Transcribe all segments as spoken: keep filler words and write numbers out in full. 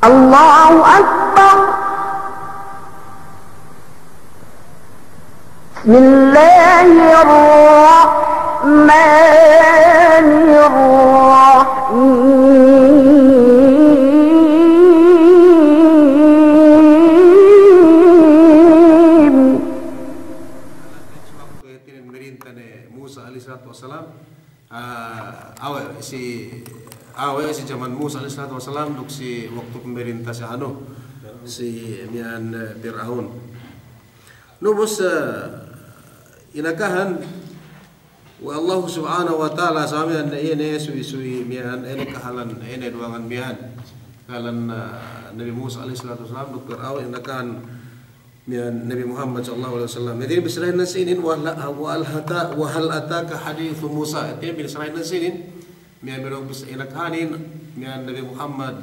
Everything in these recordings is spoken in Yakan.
الله أكبر. بسم الله الرحمن الرحيم. Waktu hātinen merintah ne Musa alaihi salatu wassalam, ah, awe' si, awe' si jaman Musa alaihi salatu wassalam duk si waktu pemerintah si anu, si miya'an, eh, Pir'aun. Nubus, eh, inakahan we' Allahu Subhanahu wa Ta'ala sa miya'an ine, suwi-suwi miya'an ine kahalan, ine duwangan miya'an. Kahalan, eh, Nabi Musa alaihi salatu wassalam duk Pir'aun inakahan miya'an Nabi Muhammad sallallahu alaihi wasallam. Jadi bissarahin sinin, wa la, wa hal ata-, wa hal ataka hadithu Musa. Jadi bissarahin sinin, miya'an miya'an bis-, inakahanin miya'an Nabi Muhammad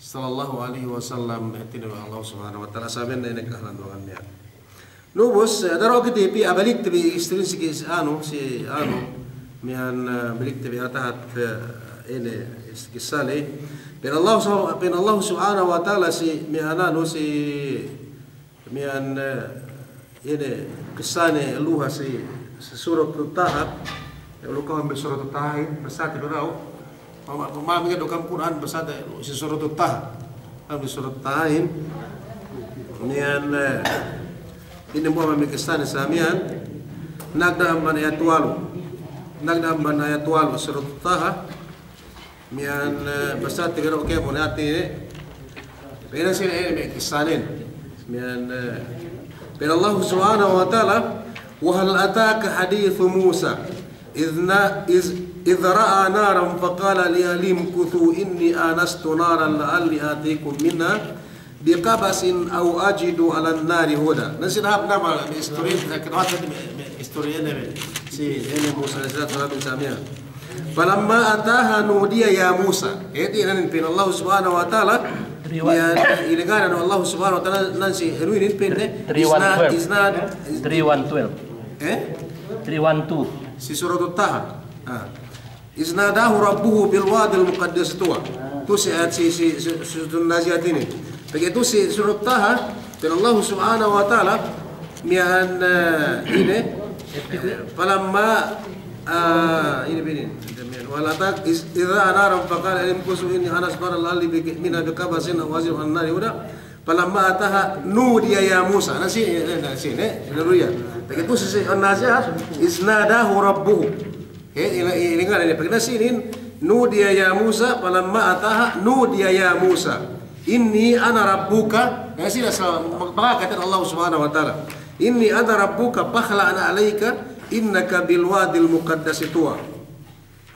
sallallahu alaihi wasallam, hātinen we' Allah Subhanahu wa Ta'ala, sabab ne inakahan duwangan miya'an. Nubus, eh, daru' kite pī, ah, balik te bi istori si kis-, anu, si, anu, miya'an, eh, balik te bi atahat, eh, ine, is-, kissa ley. Pa'in Allah sub-, pa'in Allah Subhanahu wa Ta'ala si, miya'an anu, si, miya'an, eh, ine, kissane luha si, si Surat Taha, eh, luha ka'am bi Surat Taha, eh, basate bi dahu'. Mama, mama, mama, mama, Kur'an, basate, si Surat Taha. Ka'am bi Surat Taha, eh. Miya'an, eh, ine mama, mama, kissane sa miya'an, nagda' amban ayat walu. Nagda' amban ayat walu, Surat Taha. Miya'an, eh, basate bi dahu' kēmon hāti, eh. Pa'in sinin, eh, me' kissanen. Miya'an, eh, pa'in Allah Subhanahu wa Ta'ala, wa hal ataka hadithu Musa, idh na-, iz-, idh ra'a naran faqala li ahlihi mkuthu inni anastu naran la'alli atikum minha biqabasin aw ajidu 'alan nari huda. Na sinin hāp nama istori, eh, kedua tadi me', me' istori ine me'. Si ine Musa alaihi salatu wassalam sa miya'an. Falamma ataha nudiya ya Musa. Eh, hātinen pa'in Allah Subhanahu wa Ta'ala, miya'an, ilinganan Allah Subhanahu wa Ta'ala nan si, inin pa'inne, three one twelve. Izna, izna, three one twelve. Eh? Three one two. Si Surat Taha. Ah. Iz nadahu rabbuhu bil wadil muqaddasi tuwa. Tu si ayat si, si, si, Suratun Nazi'at inin. Pegge' tu si Surat Taha, pa'in Allah Subhanahu wa Ta'ala, miya'an, eh, ine, eh, falamma, ah, ine bi inin, wa hal ataka, iz-, idh ra'a naran faqala li ahlihi mkuthu inni anastu naran la'alli bi-, minha biqabasin aw ajidu 'alan nari huda. Falamma ataha nudiya ya Musa. Na si, eh, na si, eh, nudiya. Pegge' tu si, si An-Nazi'at, iz nadahu rabbuhu. Eh, ila-, i-, ilinganan ne, pegge' na sinin, nudiya ya Musa, falamma ataha, nudiya ya Musa. Inni ana rabbuka, eh, sila sa-, mag-, magkahāti Allah Subhanahu wa Ta'ala. Inni ana rabbuka fakhla' na'layka, innaka bil wadil muqaddasi tuwa.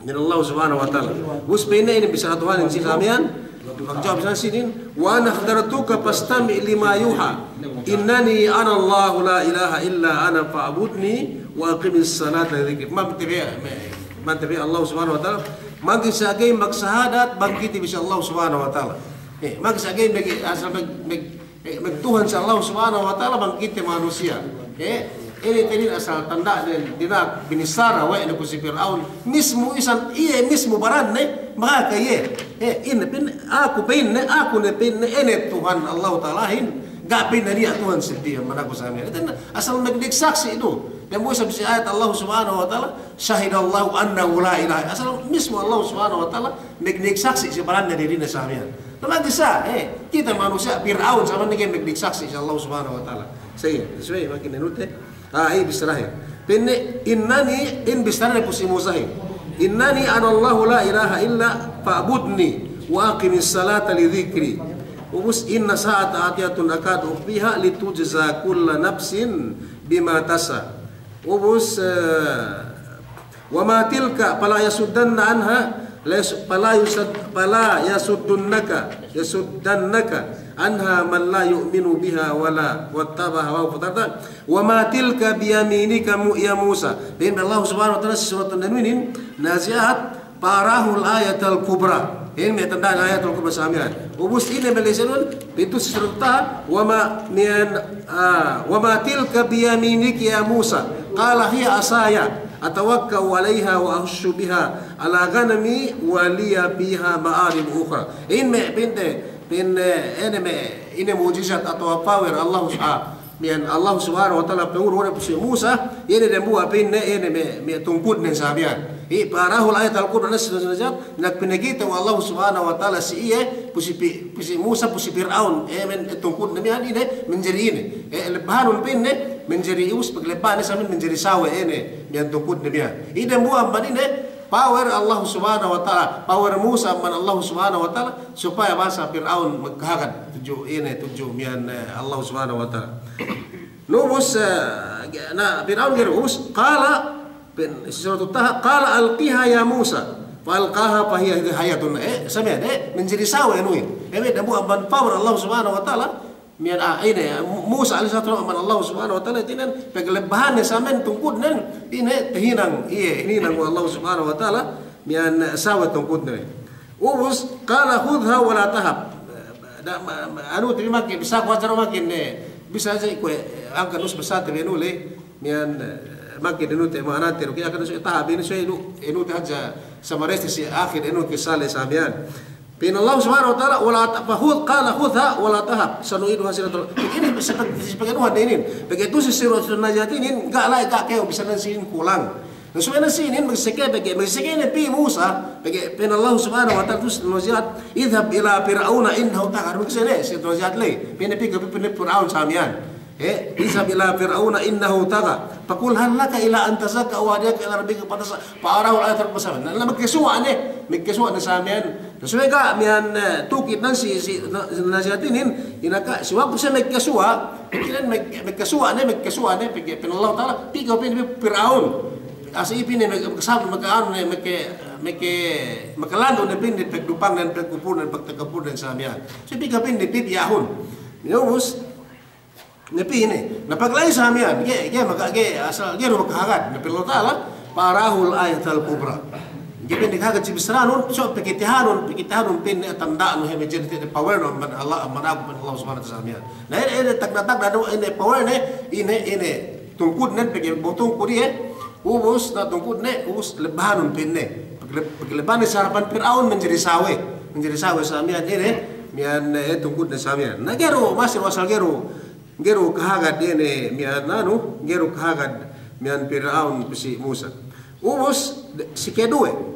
Min Allah Subhanahu wa Ta'ala. Ubus pa'inne inin bissara Tuhanin si sa miya'an, magjawab bissara sinin, wa ana ikhtartuka fastami' lima yuha. Innani ana Allahu la ilaha illa ana fa'budni wa aqimis salata li dhikri. Ma'an te bi, me-, ma'an te bi Allah Subhanahu wa Ta'ala. Mangkin sa ga'i magsahadat, bang kite bi si Allah Subhanahu wa Ta'ala. Eh, mangkin sa ga'i mag-, asal mag-, mag-, eh, magtuhan si Allah Subhanahu wa Ta'ala, bang kite manusiya'. Eh, inin, inin asal tanda' dina'ak binissara we' ne ku si Pir'aun. Mismu isan iye mismu baranne, maka iye. Eh, ine pa'in, aku pa'inne, aku ne pa'inne, ine Tuhan Allah Ta'alahin, ga' pa'inne niya' Tuhan seddili amban aku sa miya'an. Inin asal magdiksaksi' du. Dambuwa' isab si ayat Allah Subhanahu wa Ta'ala, syahidallahu annahu la ilaha. Asal mismu Allah Subhanahu wa Ta'ala magdiksaksi' si baranne diri ne sa miya'an. Na mangkin sa, eh, kite manusiya', Pir'aun sa miya'an ga'i magdiksaksi' si Allah Subhanahu wa Ta'ala. Sa iye, subey mangkin anu te. Ah, iye bissarahin. Pa'inne, innani, in bissarahin pu si Musahin. Innani ana Allahu la ilaha illa fa'budni wa aqimis salata li dhikri. Ubus inna sa'ata atiyatun akadu ukhfiha litujza kullu nafsin bima tas'a. Ubus, eh, wa ma tilka, fala yasuddanna anha, la yas-, fala yusad-, fala yasuddunnaka, yasuddannaka anha man la yu'minu biha wa la wattaba'a hawahu fatarda. Wa ma tilka biyaminika mu-, ya Musa. Pa'in Allah Subhanahu wa Ta'ala si Suratun anu inin, Nazi'at, fa arahul ayatal kubra. Inin me' tanda'an ayatul kubra sa miya'an. Ubus inin me' lisenun, pa'in tu si Surat Taha, wa ma miya'an, ah, wa ma tilka biyaminika ya Musa. Qala hiya asaya atawakka'u 'alayha wa ahushu biha 'ala ghanami wa liya fiha ma'arib ukhra. Inin me' pa'inte, Ine, ine me', ine mu'jizat atawa power Allah, ah, miya'an Allah Subhanahu wa Ta'ala pangurung we' si Musa, ine dembuwa' pa'inne, ine me', me' tungkudnen sa miya'an. I, fara'ahul ayatal kubra, nas-, nas-, nas-, nagpinakite we' Allah Subhanahu wa Ta'ala si iye, pu si pi-, pu si Musa, pu si Pir'aun, eh, me' tungkudne miya'an ine, manjari ine. Eh, lebbahanun pa'inne, manjari us, paglebbahanne sa miya'an manjari sawe ine, miya'an tungkudne miya'an. I dembuwa' amban ine, power Allah Subhanahu wa Ta'ala, power Musa amban Allah Subhanahu wa Ta'ala, supaya basa Pir'aun magkahagad tudju ine, tudju miya'an, eh, Allah Subhanahu wa Ta'ala. Na ubus, eh, na Pir'aun ga'i du ubus, qala, pa'in, si Suratut Taha, qala alqiha ya Musa, fa alqaha fa hiya hayyatun. Eh, sa miya'an, eh, manjari sawe anu iye. Eh, me' dembuwa' amban power Allah Subhanahu wa Ta'ala, miya'an, ah, ine, Musa alayhis salatu amban Allah Subhanahu wa Ta'ala, hātinen, paglebbahanne sa miya'an tungkudnen, ine, tahinang, iye, hinang we' Allah Subhanahu wa Ta'ala, miya'an, eh, sawe tungkudnen. Ubus, qala khudhha wa la takhaf. Da, ma, ma, anu, te bi makin, bisa ku ajar makin, eh, bisa hadja kuwe', eh, angkan us bisa te bi anu le, miya'an, eh, makin anu te ma'ana te, ruki akan us tahab inin, so inu, inu te hadja sa maresti si akhir inu kissa le sa miya'an. Pa'in Allah Subhanahu wa Ta'ala, wa la ta-, fa khudh, qala khudhha wa la takhaf, sanu'iduha siratal, inin, si pag-, si pag-anuhan inin. Pegge' tu'u si Suratul Nazi'at inin, ga' la'i, ga' kew, bisan nan si inin kulang. Na subey nan si inin, magseke, pegge', magseke ne pī Musa, pegge' pa'in Allah Subhanahu wa Ta'ala tu'u si Nazi'at, idhhab ila Fir'auna innahu tagha. Magseke ne si Nazi'at ley. Pa'inne pī ke, pī, pī Pir'aun sa miya'an. Eh, idhhab ila Fir'auna innahu tagha. Faqul hal laka ila an tazakka wa ahdiyaka ila rabbika fatakhsha. Fa arahul ayatal kubra sa miya'an. Na, na magkasuwa' ne, magkasuwa' ne sa miya'an. Na subey ga' miya'an, eh, tukit nan si, si, na, Nazi'at inin, inaka, si waktu siye magkasuwa', kinen mag-, magkasuwa' ne, magkasuwa' ne, pegge' pa'in Allah Ta'ala, pī kew pī, pī Pir'aun. Asa iye pa'inne mag-, magkasab-, magkaanu ne, magka-, magka-, magkalandu' ne pa'inne, pagdupangnen, pagkupurnen, pagtakabburnen sa miya'an. Subey pī kew pa'inne, pī, pī iyahun. Na ubus, ne pī ne. Na pagla'i sa miya'an, ga'i, ga'i maka-, ga'i, asal ga'i du makahagad. Na pa'in Allah Ta'ala, fa arahul ayatal kubra. Ga'i pa'inne kahagad si bissānun, so pakitehanun, pakitehanun pa'inne tanda'nu, he, me' jari te, powernu amban Allah, amban aku, amban Allah Subhanahu wa Ta'ala sa miya'an. Na ine, ine tagna'-tagna' du, ine power ne, ine, ine tungkudnen, pegge' bu tungkud iye, ubus, na tungkudne, ubus lebbahanun pa'inne. Pagleb-, paglebbahanne si harapan Pir'aun manjari sawe. Manjari sawe sa miya'an ine, miya'an, eh, tungkudne sa miya'an. Na ga'i du, masi wasal ga'i du, ga'i du kahagad ine miya'an anu, ga'i du kahagad miya'an Pir'aun pu si Musa. Ubus, de-, si keduwe.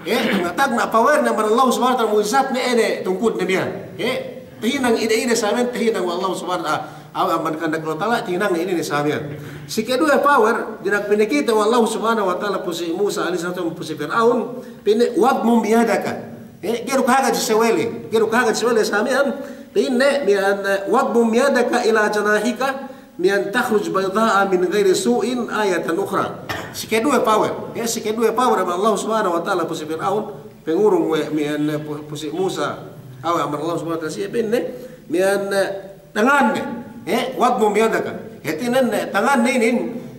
Eh, tagna'-tagna' powernen amban Allah Subhanahu wa Ta'ala, mu'jizatne ine tungkudne miya'an. Eh, tahinang ine-ine sa miya'an, tahinang we' Allah Subhanahu wa Ta'ala. Aw, amban kahandak Allah Ta'ala, tahinang ine-ine sa miya'an. Si keduwe power, dina'ak pinakite we' Allah Subhanahu wa Ta'ala pu si Musa alayhis salatu pu si Pir'aun, pa'inne, wadmum yadaka. Eh, ga'i du kahagad si sawe ley, ga'i du kahagad si sawe ley sa miya'an, pa'inne, miya'an, eh, wadmum yadaka ila janahika, miya'an takhruj bayda'a min ghayri su'in ayatan ukhra. Si keduwe power. Eh, si keduwe power amban Allah Subhanahu wa Ta'ala pu si Pir'aun, pangurung we' miya'an, eh, pu-, pu si Musa. Awe' amban Allah Subhanahu wa Ta'ala si iye pa'inne, miya'an, eh, tanganne. Eh, wadmum yadaka. Hātinen, eh, tanganne inin,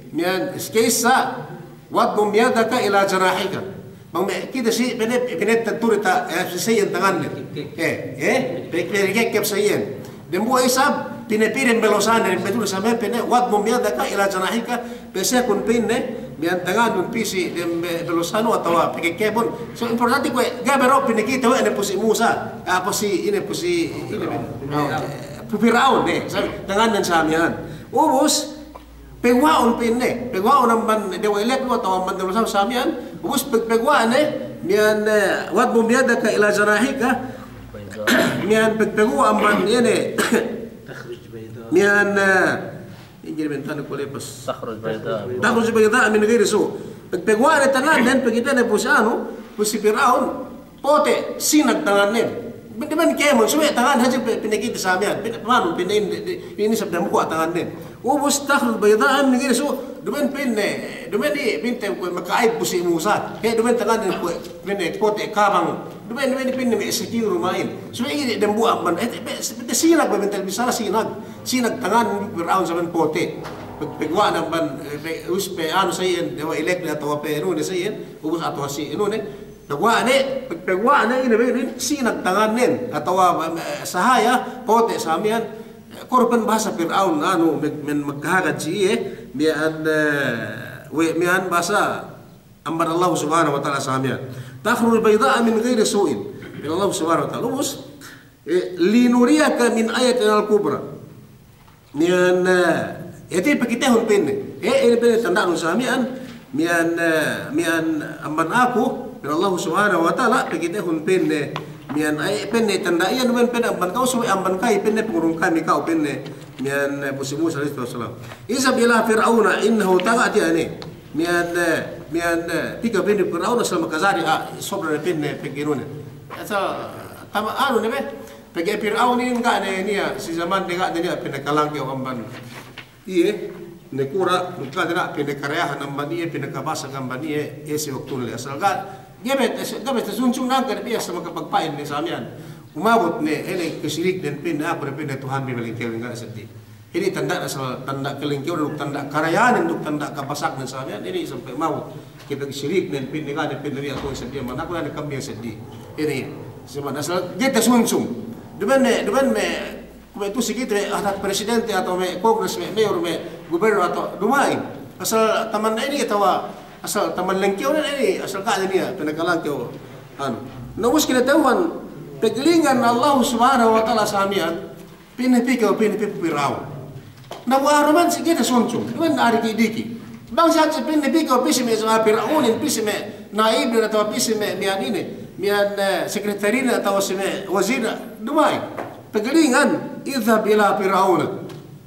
miya'an, si ka'issa, wadmum yadaka ila janahika. Bang me' kite si, pa'inne, pa'inne taturi ta, eh, si iyan tanganne. Eh, eh, pe-, pe-, kekkep si iyan. Dembuwa' isab, pa'inne pī dem belosanne, betul sa me' pa'inne, wadmum yadaka ila janahika, pasēkun pa'inne, miya'an tangannun pī si dem be-, belosanu atawa pakekkepun. So, importante kuwe', ga'i behu pinakite we' ne pu si Musa, ah, pu si, ine, pu si, ine, eh, pu Pir'aun, eh, sa-, tangannen sa miya'an. Ubus, paguwa'un pa'inne, paguwa'un amban dewwa' ileknu atawa amban dewwa' sa miya'an, ubus pag-, paguwa'ne, miya'an, eh, wadmum yadaka ila janahika, miya'an pag-, paguwa' amban ine, miya'an, eh, ingge bentan ku lepas. Takhruj bayda'a. Takhruj bayda'a min ghayri su'. Pag-, paguwa'ne tangannen, pakitene pu si anu, pu si Pir'aun, pote', sinag tangannen. Duma'in kēmon, subey tangan hadja pe-, pinakite sa miya'an. Pin-, manu, pin-, in-, in-, in isab dambuwa' tangannen. Ubus takhruj bayda'a min ghayri su'. Duma'in pa'inne, duma'in i-, pa'inte kuwe' maka'aib pu si Musa. He, duma'in tangannen kuwe', pa'inne pote' kabang. Duma'in, duma'in pa'inne me' sakin duma'in. Subey ine dambuwa' amban. Eh, pe-, pe-, sinag, bentel bissāra sinag. Sinag tangan Pir'aun sa miya'an pote'. Pe-, paguwa'ne amban, eh, pe-, us pe anu sa iyan, dewwa' ilekne atawa pe anu ne sa iyan. Ubus atawa si anu ne. Paguwa'ne, pag-, paguwa'ne ine be inin, sinag tangannen, atawa, eh, sahaya, pote' sa miya'an, eh, kurban bahasa Pir'aun, anu, me-, men magkahagad si iye, miya'an, eh, we', miya'an bahasa amban Allah Subhanahu wa Ta'ala sa miya'an. Takhruj bayda'a min ghayri su'in. Pa'in Allah Subhanahu wa Ta'ala. Ubus, Eh, linuriyaka min ayatinal kubra. Miya'an, eh, iti pakitehun pa'inne. Eh, ine pa'inne tanda'nun sa miya'an, miya'an, eh, miya'an amban aku, pa'in Allah Subhanahu wa Ta'ala, pakitehun pa'inne, miya'an, eh, pa'inne tanda' iyan, miya'an pa'inne amban ka'u, subey amban kami, pa'inne pangurung kami ka'u, pa'inne, miya'an, eh, pu si Musa alaihi wassalam. Idhhab ila Fir'auna innahu tagha, tiya' ne. Miya'an, eh, miya'an, eh, pī kew pa'inne Fir'aun asal makajari, ah, sobra ne pa'inne pegge' inune. Asal, tama, anu ne be, pegge' Fir'aun inin ga' ne niya', si jaman ne ga' ne niya' pinakalangkew amban iye, nakura', ga' ne niya' pinakarayahan amban iye, pinakabasag amban iye, iye si waktune le. Asal ga', ga'i be, ga'i be tasunsung ne hangkan bi asal makapagpa'in ne sa miya'an. Umabut ne, ine kasiriknen pa'inne, aku ne pa'inne Tuhanbi malingkew, ga' ne seddili. Inin tanda' asal, tanda' kalingkewnen duk tanda' karayahanen duk tanda' kabasagnen sa miya'an, inin sampay umabut. Kite kasiriknen pa'inne, ga' ne pa'inne niya' aku seddili, amban aku ne kami seddili. Inin, si miya'an asal ga'i tasunsung. Duma'in me', duma'in me', kuwe' tu'u si kite, atawa presidente, atawa me' kongres, me' mayor, me' gubernur, atawa duma'in. Asal taman inin, atawa asal taman lengkewnen inin, asal ga' ne niya' pinakalangkew. Anu. Na ubus kinata'uhan, paglingan Allah Subhanahu wa Ta'ala sa miya'an, pa'inne pī kew, pa'inne pī pu Pir'aun. Na bu aru man si kite sunsung, duma'in diki'-diki'. Bang si hadja pa'inne pī kew, pī si me' Pir'aunin, pī si me' naibnen atawa pī si me' miya'an ine, miya'an, eh, sekretarinen atawa si me' wazirnen, duma'in. Paglingan, idhhab ila Fir'auna.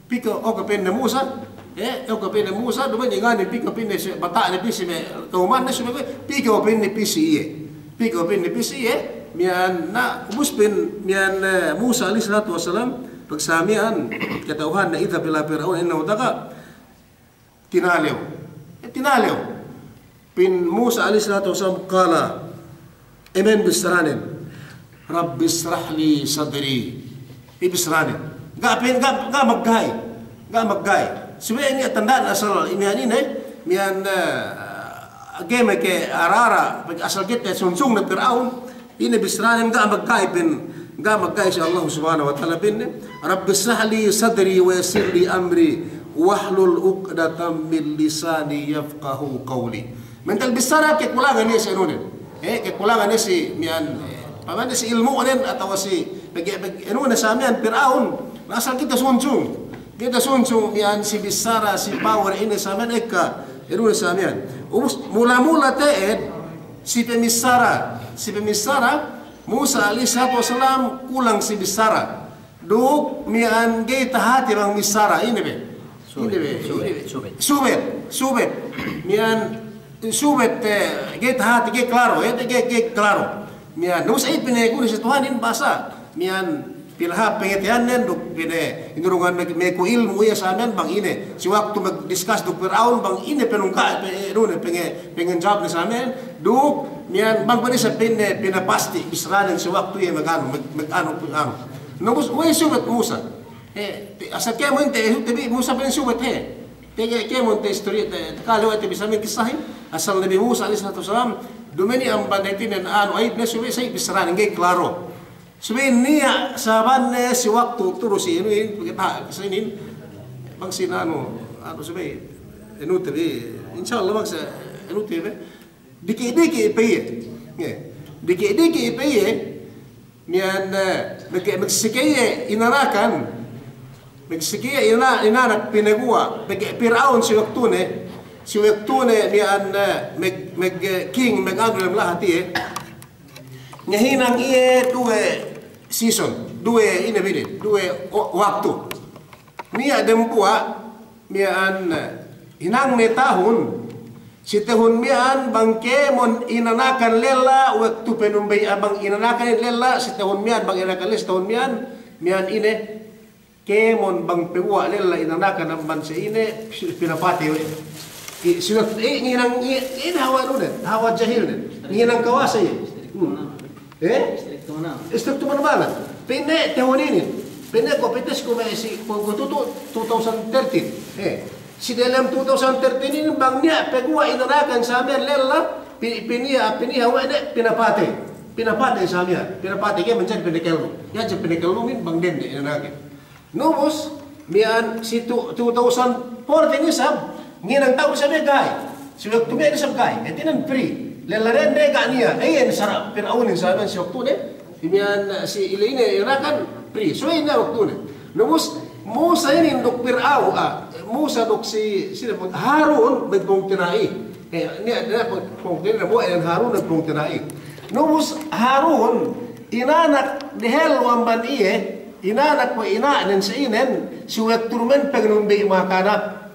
Pī kew, o kew pa'inne Musa, eh, o kew pa'inne Musa, duma'in inganin pī kew pa'inne si bata'ne, pī si me' kawumanne, subey pī kew pa'inne pī si iye. Pī kew pa'inne pī si iye, miya'an na, ubus pa'in, miya'an, eh, Musa alaihi salatu wassalam, pag sa miya'an, kata'uhanne idhhab ila Fir'auna innahu tagha, tinalew. Eh, tinalew. Pa'in Musa alaihi salatu wassalam, qala, iye me' bissaranen, Rabbi ishrah li sadri. Iye bissaranen. Ga' pa'in, ga', ga' magga'i. Ga' magga'i. Subey niya' tanda'an asal miya'an ine, miya'an, eh, ga'i makaara-ara, asal ga'i tasunsung ne Pir'aun, ine bissaranen ga' magga'i pa'in, ga' magga'i si Allah Subhanahu wa Ta'ala pa'inne, Rabbi ishrah li sadri wa yassir li amri wahlul uqdatam min lisani yafqahu qawli. Mental bissara kekulangan iye si anunen. Eh, kekulangan iye si miya'an, eh, pamane si ilmu'nen atawa si pegge', pegge', anunen sa miya'an Pir'aun. Na asal ga'i tasunsung. Ga'i tasunsung miya'an si bissara, si power ine sa miya'an ekka. Anunen sa miya'an. Ubus mula-mula te'ed, si pamissara, si pamissara, Musa alaihi salatu wassalam kulang si bissara. Duk miya'an ga'i tahati bang missara, ine be? Subey, ine be? Subey, subey. Subey, subey. Miya'an subey, eh, ga'i tahati, ga'i klaro, eh, ga'i, ga'i klaro. Miya'an, nus ay pine kuri si Tuhanin basa. Miya'an pī lahat pangateyannen duk pine inurungan me', me' ku ilmu' iye sa miya'an bang ine. Si waktu magdiscuss duk Pir'aun bang ine panungka', pe-, anu ne, penge-, panganjawabne sa miya'an. Duk miya'an bang pa'in isab pa'inne pinapasti' bissaranen si waktu iye maganu, mag-, maganu, maganu. Na ubus, we' subey Musa. He, ti-, asal kēmon te, te bi Musa pa'in subey he. Te ke-, kēmon te istoriya te, te kale we' te bi sa miya'an kissahin. Asal Nabi Musa alaihi salatu wassalam, duma'in amban hātinen anu aibne subey sa bissaranen ga'i klaro. Subey niya' sabanne si waktu turu si inuhin, pegge' ta-, si inin, bang si anu, anu subey, anu te bi, insya Allah bang si, anu te bi, diki'-diki' pe iye. Nge. Diki'-diki' pe iye, miya'an, eh, mag-, magsike iye inanakan, magsike iye ina-, inanak pinaguwa', pegge' Pir'aun si waktune, si waktune miya'an, eh, mag-, mag-, eh, king, maganu dem lahat iye. Ngahinang iye duwe season, duwe ine bi inin, duwe o-, waktu. Niya' dembuwa' miya'an, eh, hinangne tahun, si tahun miya'an bang kēmon inanakan lella, waktu panumbey, ah, bang inanakan lella, si tahun miya'an bang inanakan lella, si tahun miya'an, miya'an ine, kēmon bang paguwa' lella inanakan amban si ine, pinapatey we'. I-, si waktu, i-, ngahinang, i-, ine hawal unu ne, hawal jahil ne. Ngahinang kawasa iye. Hmm. Eh? Istrikto manamal. Istrikto manamal. Pa'inne tahun inin. Pa'inne kuwe' pites ku me' si, ku, ku tu'u, two thousand thirteen. Eh. Si dalem two thousand thirteen inin bang niya' paguwa' inanakan sa miya'an lella, pi-, piniya', piniha we' ne, pinapatey. Pinapatey sa miya'an. Pinapatey ke manjari pinakellum. Iye hadja pinakellum inin bang dende inanakan. Na ubus, miya'an si tu-, two thousand fourteen isab, ngahinang tahun isab ga'i. Si waktu miya'an isab ga'i. Hātinen free. Lella dende ga' niya'. Iyan sara' Pir'aunin sa miya'an si waktune. Miya'an si ine-ine, ine kan pri, so ine waktu ne. Na ubus Musa inin duk Pir'aun, ah, Musa duk si, si Harun, magpungtina'i. Eh, niya', niya' pungtina'i, na buwa' inin Harun magpungtina'i. Na ubus Harun, inanak dehellu amban iye, inanak we' ina'nen si inen, si waktu dumen panumbi' makanak.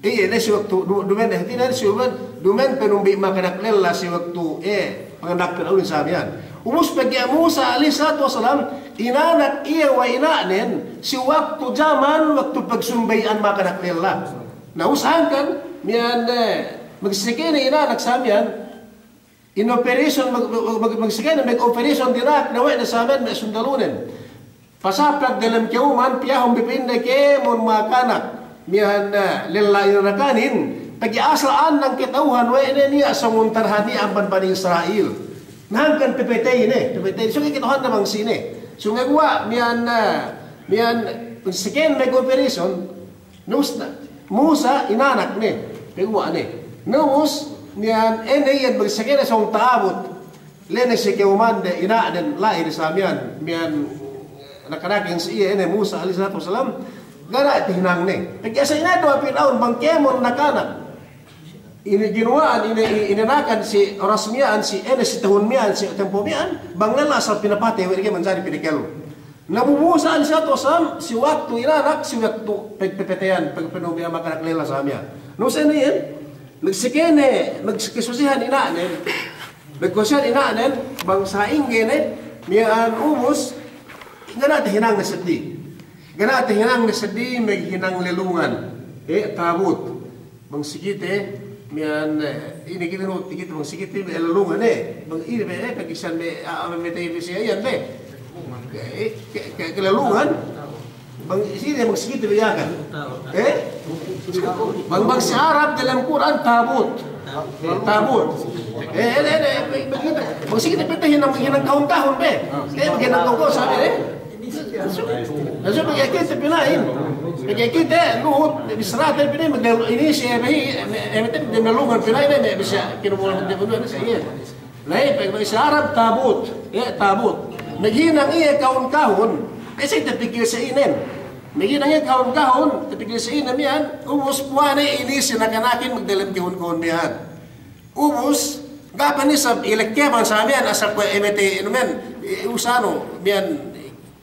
Iye, ne si waktu du-, dumen, eh, hātinen si dumen, dumen panumbi' makanak lella si waktu, eh, panganak Pir'aun sa miya'an. Ubus pegge' Musa alayhis salatu wassalam, inanak iye we' ina'nen, si waktu jaman, waktu pagsumbey'an makanak lella. Na ubus hangkan, miya'an, eh, magsakene inanak sa miya'an, in operation, mag-, mag-, mag-, magsakene mag-operation dina'ak ne we' ne sa miya'an me' sundalunen. Pasaplag delem kewman, piyahun bi pa'inne, kēmon makanak miya'an, eh, lella inanakanin, pegge' asal ēnang kata'uhan we' ne niya' songun tarhani amban Bani Isra'il. Na hangkan pepetey ne, pepetey ne. So ga'i kata'uhan ne bang sine. So ga'i guwa' miya'an, eh, miya'an, seken mag-operation, Na ubus na, Musa inanak ne, paguwa' ne. Na ubus, miya'an ine iyan magsakene sōng ta'abut. La'i ne si kewmande, ina'nen, la'i ne sa miya'an, miya'an nakanakin si iye, ine Musa alayhis salatu wassalam, ga' niya' tahinangne. Pegge' asal ina'an du we' Pir'aun bang kēmon nakanak. Ine ginuwa'an, ine, ine, inanakan si oras miya'an, si, ine si tahun miya'an, si tempo miya'an, bang lella asal pinapatey we' de ke manjari pinakellu. Na bu Musa alayhis salatu wassalam, si waktu inanak, si waktu pe-, pepeteyan, pe-, panumbi' makanak lella sa miya'an. Na ubus ine iyan, magsakene, magkasusehan ina'nen, magkasusehan ina'nen, bang sa'ingge ne, miya'an ubus, ga' niya' tahinangne seddi. Ga' niya' tahinangne seddi, maghinang lelungan. Eh, ta'abut. Bang si kite, miya'an, eh, ine kite nu, kite bang si kite, me' lelungan, eh. Bang ine, me', eh, pegge' isab me', ah, me', me' telebisi iyan, be. Eh, ke, ke, ke lelungan. Bang sine, bang si kite, be, iye kan. Eh? Bang, bang si Arab, delem Kur'an, ta'abut. Ta'abut. Eh, eh, eh, eh, bang si kite, bang si kite, pete hinang, hinang kahun-kahun, be. Eh, hinang kahun-kahun, sabi, eh. Na so pegge' kite pina'in. Pegge' kite nuhut, bissarate pina'in, magdel-, ine siye behi, me', me', me', me' lelungan pina'in, me', me' bissā, kinumul, me', me', me', siye. La'i, pegge' si Arab ta'abut, iye, ta'abut. Maghinang iye kahun-kahun, kasi tapikil si inen. Maghinang iye kahun-kahun, tapikil si inen miya'an, ubus puwa'ne ine si nakanakin magdelem kahun-kahun miya'an. Ubus, ga' pe ne isab ilekkeban sa miya'an asal kuwe' emete inu miya'an, i-, usanu, miya'an,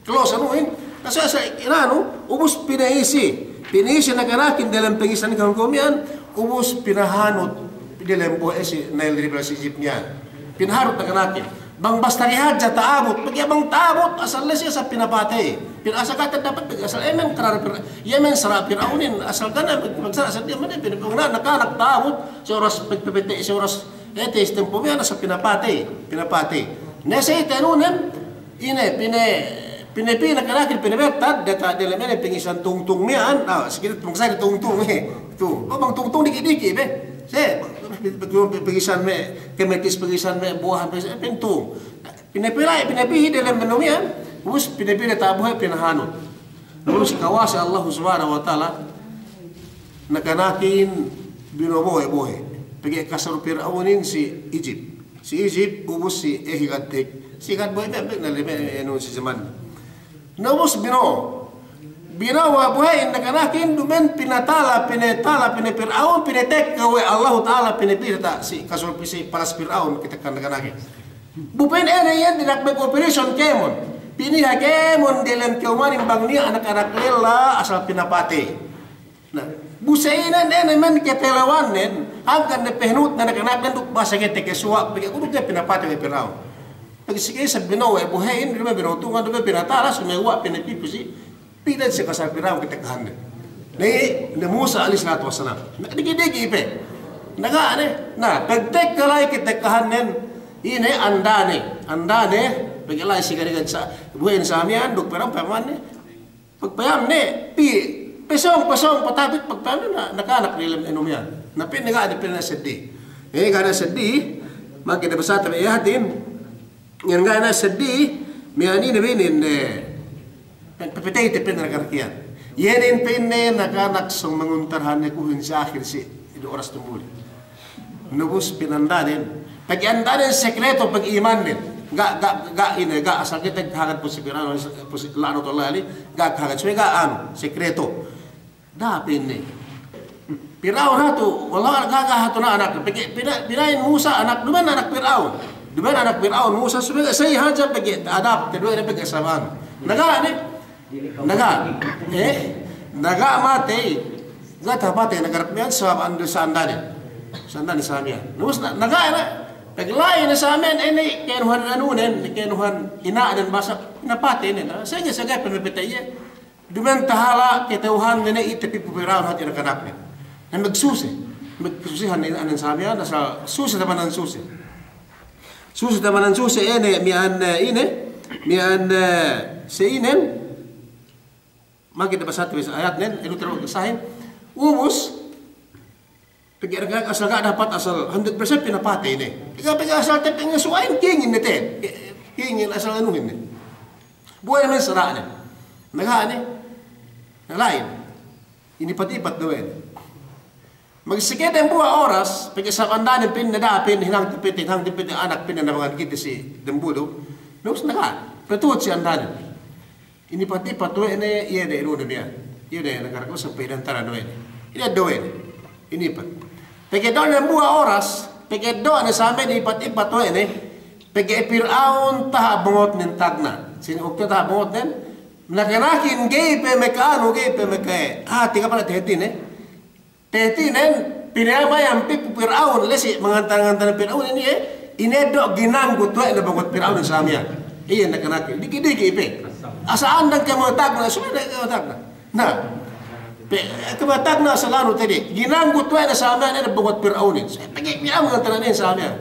Close anuhin, asal sa inanu, ubus pina'isi. Pina'isi nakanakin delem pangisan kahun-kahun miya'an, ubus pinahanut delem bohe' si Nile River si Egypt miya'an. Pinahanut nakanakin. Bang basta hadja ta'abut, pegge' bang ta'abut, asal lesi asal pinapatey. Pin-, asal kata dapat, asal emen karar pin-, emen sara' Pir'aunin, asal kana magsara' asal diya' mene, pin-, pin-, nakanak ta'abut, si oras pagpepete', si oras, eh, tes tempo miya'an asal pinapatey, pinapatey. Ne sa ite anunen, Ine, pine-, pinepī nakanakin, pinebetad, diyata' delem ine pangisan tungtung miya'an, ah, si kite tungtung sa tungtung, eh, tu. O, bang tungtung diki'-diki' be. Se, pangisan me', kamatis pangisan me', buwahan pangisan, eh, pintung. Pinepī la'i, pinepī delem anu miya'an, ubus pinepī diyata' bohe' pinahanut. Ubus kawasa Allahu Subhanahu wa Ta'ala, nakanakin bino'o bohe'-bohe'. Pegge' kasur Pir'aunin si Egypt. Si Egypt, ubus si, eh, higad tek. Si higad bohe' be', be', na lime, eh, anu si jaman. Na ubus bino'o. Bino'o we' bohe'in nakanakin, dumen pinatala, pinatala, pina Pir'aun, pinatekka we' Allahu Ta'ala, pinapī diyata' si kasur pi si palas Pir'aun, kite kan nakanakin. Bu pa'in ine iyan dina'ak mag-operation kēmon. Piniha kēmon delem kēmonin bang niya' anak-anak lella asal pinapatey. Na, bu sa ine, ine men katalewannen, hangkan ne pahanut ne anak-anaknen duk basa kite kesuwa', pegge' kuwe' du ke pinapatey we' Pir'aun. Pegge' si kite sa bino'o we' bohe'in, dumen bino'o tungan, dumen pinatala, sumeguwa' pinapī pi si, pī ne si kasal Pir'aun katekkahannen. Ne, ne Musa alayhis salatu wassalam. Na, diki'-diki' pe. Na ga' ne, na, pagtekka la'i katekkahannen, ine andane, andane, pegge' la'i si karigan sa, bohe'in sa miya'an, duk Pir'aun payamanne, Pagpayamne, pī, pasōng, pasōng, patapit, pagpayamne, na, nakanak delem anu miya'an. Na pa'inne ga' ne, pa'inne seddi. Eh, ga' ne seddi, maka ne basata me' iyahatin, iyan ga' ne seddi, miya'an ine be inin, eh, pe-, pepetey te pa'inne nakanak iyan. Iye inin pa'inne nakanak sōng manguntarhan ne kuhin si akhir si, idu oras tumbuli. Na ubus pinandanen, pag'iyandanen sekreto pag'imannen. Ga', ga', ga' ine, ga' asal kite kahagad pu si Pir'aun, pu si, la'natullahi alaih, ga' kahagad, subey ga' anu, sekreto. Da'a pa'inne. Pir'aun hatu, wallah ga', ga' hatu na anak, pegge' pina-, pina'in Musa anak, duma'in anak Pir'aun. Duma'in anak Pir'aun, Musa, subey ga' sa'i hadja pegge' adab, te duwe ne pegge' sabab anu. Na ga' ne, na ga'. Eh? Na ga' matey. Ga' tapatey, na ga' miya'an sabab andu sandane. Sandane sa miya'an. Nus na, na ga' ne. Pegge' la'i ne sa miya'an ine kenuhan anunen, kenuhan ina'nen basa, napatey ne. Na, sege-sege pe mapatey iye. Duma'in tahala' kata'uhan ne ne ite pī pu Pir'aun hati' anak-anakne. Na magsuse. Magsusehan ne anen sa miya'an, asal suse tamanan suse. Suse tamanan suse ine, miya'an, eh, ine, miya'an, eh, sa inen, mangkin tabasate bi sa ayatnen, elu terus kesahin. Ubus, pegge' asal ga' dapat asal hundred percent pinapatey ne. Pegge', pegge' asal te pengasuwahin kingin ne te. Kingin asal anuhin ne. Buwat ne sara'ne. Na ga' ne. Na la'i ne. Inipat-ipat duwe ne. Magsige dembuwa' oras, pegge' sabab andanen pa'inne da'a pa'inne hinang tapatey, hinang tapatey anak pa'inne nabangan kite si dembuwa' du. Nus na ga'. Patuhut si andanen. Inipat-ipat we' ne, iye ne, inu ne miya'an. Iye ne, nagarak lu sampay dantaran we' ne. Ine du we' ne. Inipat. Pegge' du ne dembuwa' oras, pegge' du ne sa miya'an inipat-ipat we' ne, pegge' Pir'aun taha' bangutnen tagna'. Sine waktu taha' bangutnen, nakanakin ga'i pe makaanu, ga'i pe maka-, ah, tiga pala te hātinen. Te hātinen, pinamayam pī pu Pir'aun, la'i si mangantan-ngantan Pir'aun inin, eh, ine du ginanggut we' ne bangut Pir'aun sa miya'an. Iye nakanakin, diki'-diki' pe. Asal andang ke mangutag na, subey ne ke mangutag na. Na, pe, ke mangutag na asal anu tadi, ginanggut we' ne sa miya'an, ine bangut Pir'aunin. Subey pegge' Pir'aun mangantan ne sa miya'an.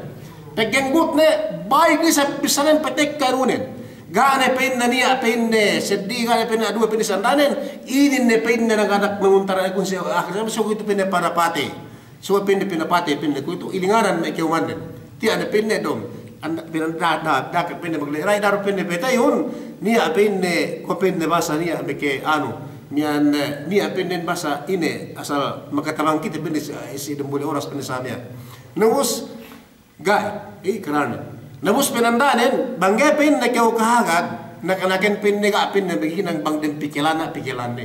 Pegge' ngut ne, balik ne sa bissānen patekka anunen. Ga' ne pa'inne niya' pa'inne seddi, ga' ne pa'inne aduwe pa'inne sandanen, inin ne pa'inne naganak manguntaran kun si akhir, so itu pa'inne pinapatey. So pa'inne pinapatey pa'inne kuwe'itu, ilinganan me' ka'umannen. Tiya' ne pa'inne dom, anda' pa'inne da, da, da, pa'inne magleray, daru pa'inne pateyun, niya' pa'inne, kuwe' pa'inne basa niya' me' ke anu, miya'an, niya' pa'inne basa ine, asal makatabang kite pa'inne si, si dembuli' oras pa'inne sa miya'an. Nubus, Ga'i, eh, karane. Na ubus pinandanen, bang ga'i pa'inne kew kahagad, nakanaken pa'inne ga' pa'inne maghinang bang dem pikilanne, pikilanne.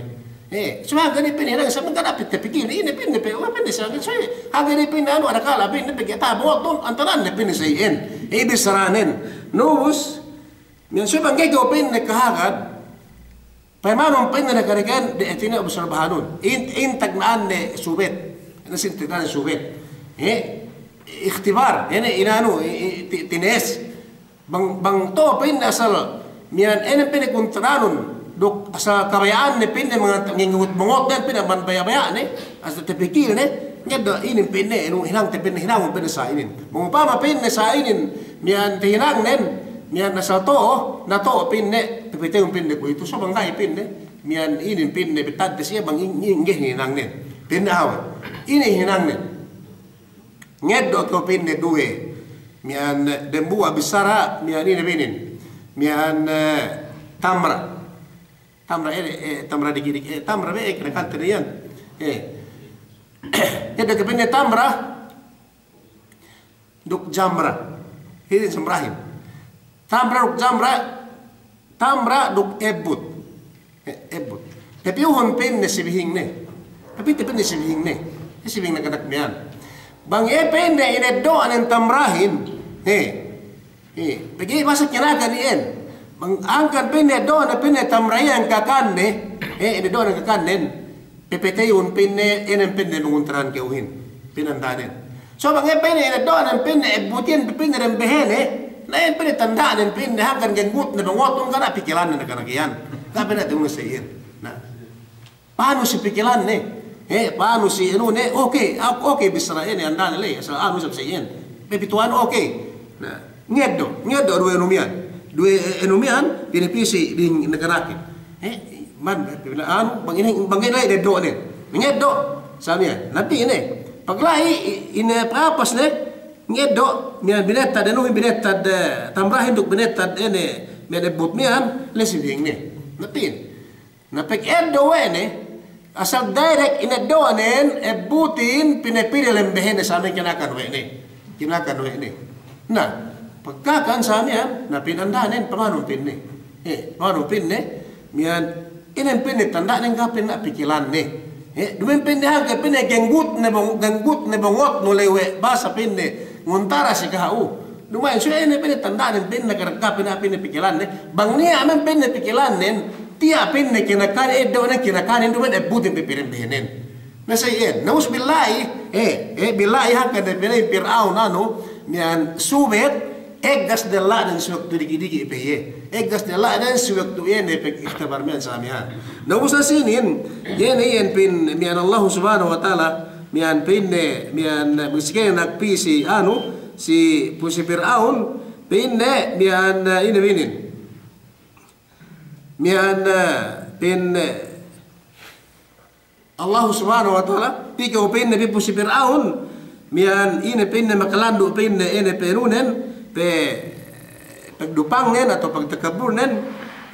Eh, subey hangkan pa'inne hinang, subey ga' dapat tapikil, ine pa'inne pe, wa pa'inne sa, subey hangkan pa'inne anu, ada kala pa'inne pegge' taha' bangutnun, antananne pa'inne sa iyan. Eh, bissāranen. Na ubus, miya'an subey bang ga'i kew pa'inne kahagad, Payamanun pa'inne nakanaken, de' hātine obserbahanun. In, in tagna'anne subey. Ine sin tagna'anne subey. He? Ikhtibar. Ine inanu, i, i, ti-, tines. Bang, bang to'o pa'inne asal miya'an ine pa'inne kuntaranun. Duk asal kabaya'anne pa'inne mangat-, ngingut-ngingut den pa'inne man baya'-baya'ne. Asal tapikilne. Ngeddo' inin pa'inne, inu hinangte pa'inne, hinangun pa'inne sa inin. Bang upama pa'inne sa inin, miya'an tahinangnen, miya'an asal to'o, na to'o pa'inne, papateyun pa'inne kuwe'itu, so bang ga'i pa'inne, miya'an inin pa'inne, betadte siye bang in-, in-, ingge hinangnen. Pa'inne awe'. Ine hinangnen. Ngeddo' kew pa'inne duwe. Miya'an dembuwa' bissāra, miya'an ine pa'inne. Miya'an, eh, tamra. Tamra, eh, eh, tamra diki'-diki', eh, tamra be, eh, kinakanten iyan. Eh. Ngeddo' kew pa'inne tamra, duk jamra. Hili jamrahin. Tamra duk jamra, tamra duk ebbut. Eh, ebbut. Tapiyuhun pa'inne si bihingne. Tapite pa'inne si bihingne. Eh, si bihingne nakanak miya'an. Bang iye pa'inne ineddo'anen tamrahin. Eh. Eh, pegge' basa kinakan iyan. Bang hangkan pa'inne eddo'anen pa'inne tamra iyan kakanne. Eh, eddo'anen kakannen. Papateyun pa'inne, inen pa'inne manguntaran kew hin. Pinandanen. So bang iye pa'inne ineddo'anen pa'inne ebbutin pa'inne dembehene. Na iye pa'inne tanda'nen pa'inne hangkan ga'i ngut ne bangutnun ga' ne pikilanne nakanak iyan. Ga' pa'inne tunggu sa iyan. Na. Panu si pikilanne. Eh, panu si anu ne. Oke, a-, oke bissāra ine andane le. Asal anu sa iyan. Pepituan oke. Na. Ngeddo', ngeddo' duwe anu miya'an. Duwe, eh, anu miya'an, pinapī si ding nakanakin. Eh, man, pina-, anu, bang ine, bang ine eddo'nen. Ngeddo', sa miya'an. Na pī ne. Pagla'i, i-, ine papas ne, ngeddo', miya'an binettad, anu, binettad, eh, tamrahin duk binettad, ine, miya'an ebbut miya'an, la'i si bihingne. Na pī ne. Na pegge' eddo' we' ne, asal direct ineddo'anen, ebbutin, pinapī ne lembehene sa miya'an kinakan we' ne. Kinakan we' ne. Na, Pagkakan sa miya'an, na pa'in anda'nen, panganu pa'inne. Eh, panganu pa'inne, miya'an, ine pa'inne tanda'nen ga' pa'inne pikilanne. Eh, duma'in pa'inne hangkan pa'inne genggut ne bong-, genggut ne bongotnu lewe' basa pa'inne nguntara si kaha'u. Duma'in suwe' ine pa'inne tanda'nen pa'inne ga' pa'inne pikilanne. Bang niya' men pa'inne pikilannen, tiya' pa'inne kinakanen, eddo'nen kinakanen, duma'in ebbutin pe pirimbehennen. Na sa iyan, na'uzubillahi, eh, eh, billahi hangkan ne pa'inne Pir'aun anu, miya'an subet, eggas della'nen si waktu diki'-diki' pe iye. Eggas della'nen si waktu iye ne pag-ikhtibar miya'an sa miya'an. Na ubus sinin, iye ne iyan pa'in miya'an Allahu Subhanahu wa Ta'ala, miya'an pa'inne, miya'an, eh, miskin nagpī si anu, si pu si Pir'aun, pa'inne, miya'an, eh, ine pa'inin. Miya'an, eh, pa'inne, Allahu Subhanahu wa Ta'ala, pī kew pa'inne pī pu si Pir'aun, miya'an ine pa'inne makalandu' pa'inne ine pa'anunen, pe-, pagdupangnen atawa pagtakabburnen,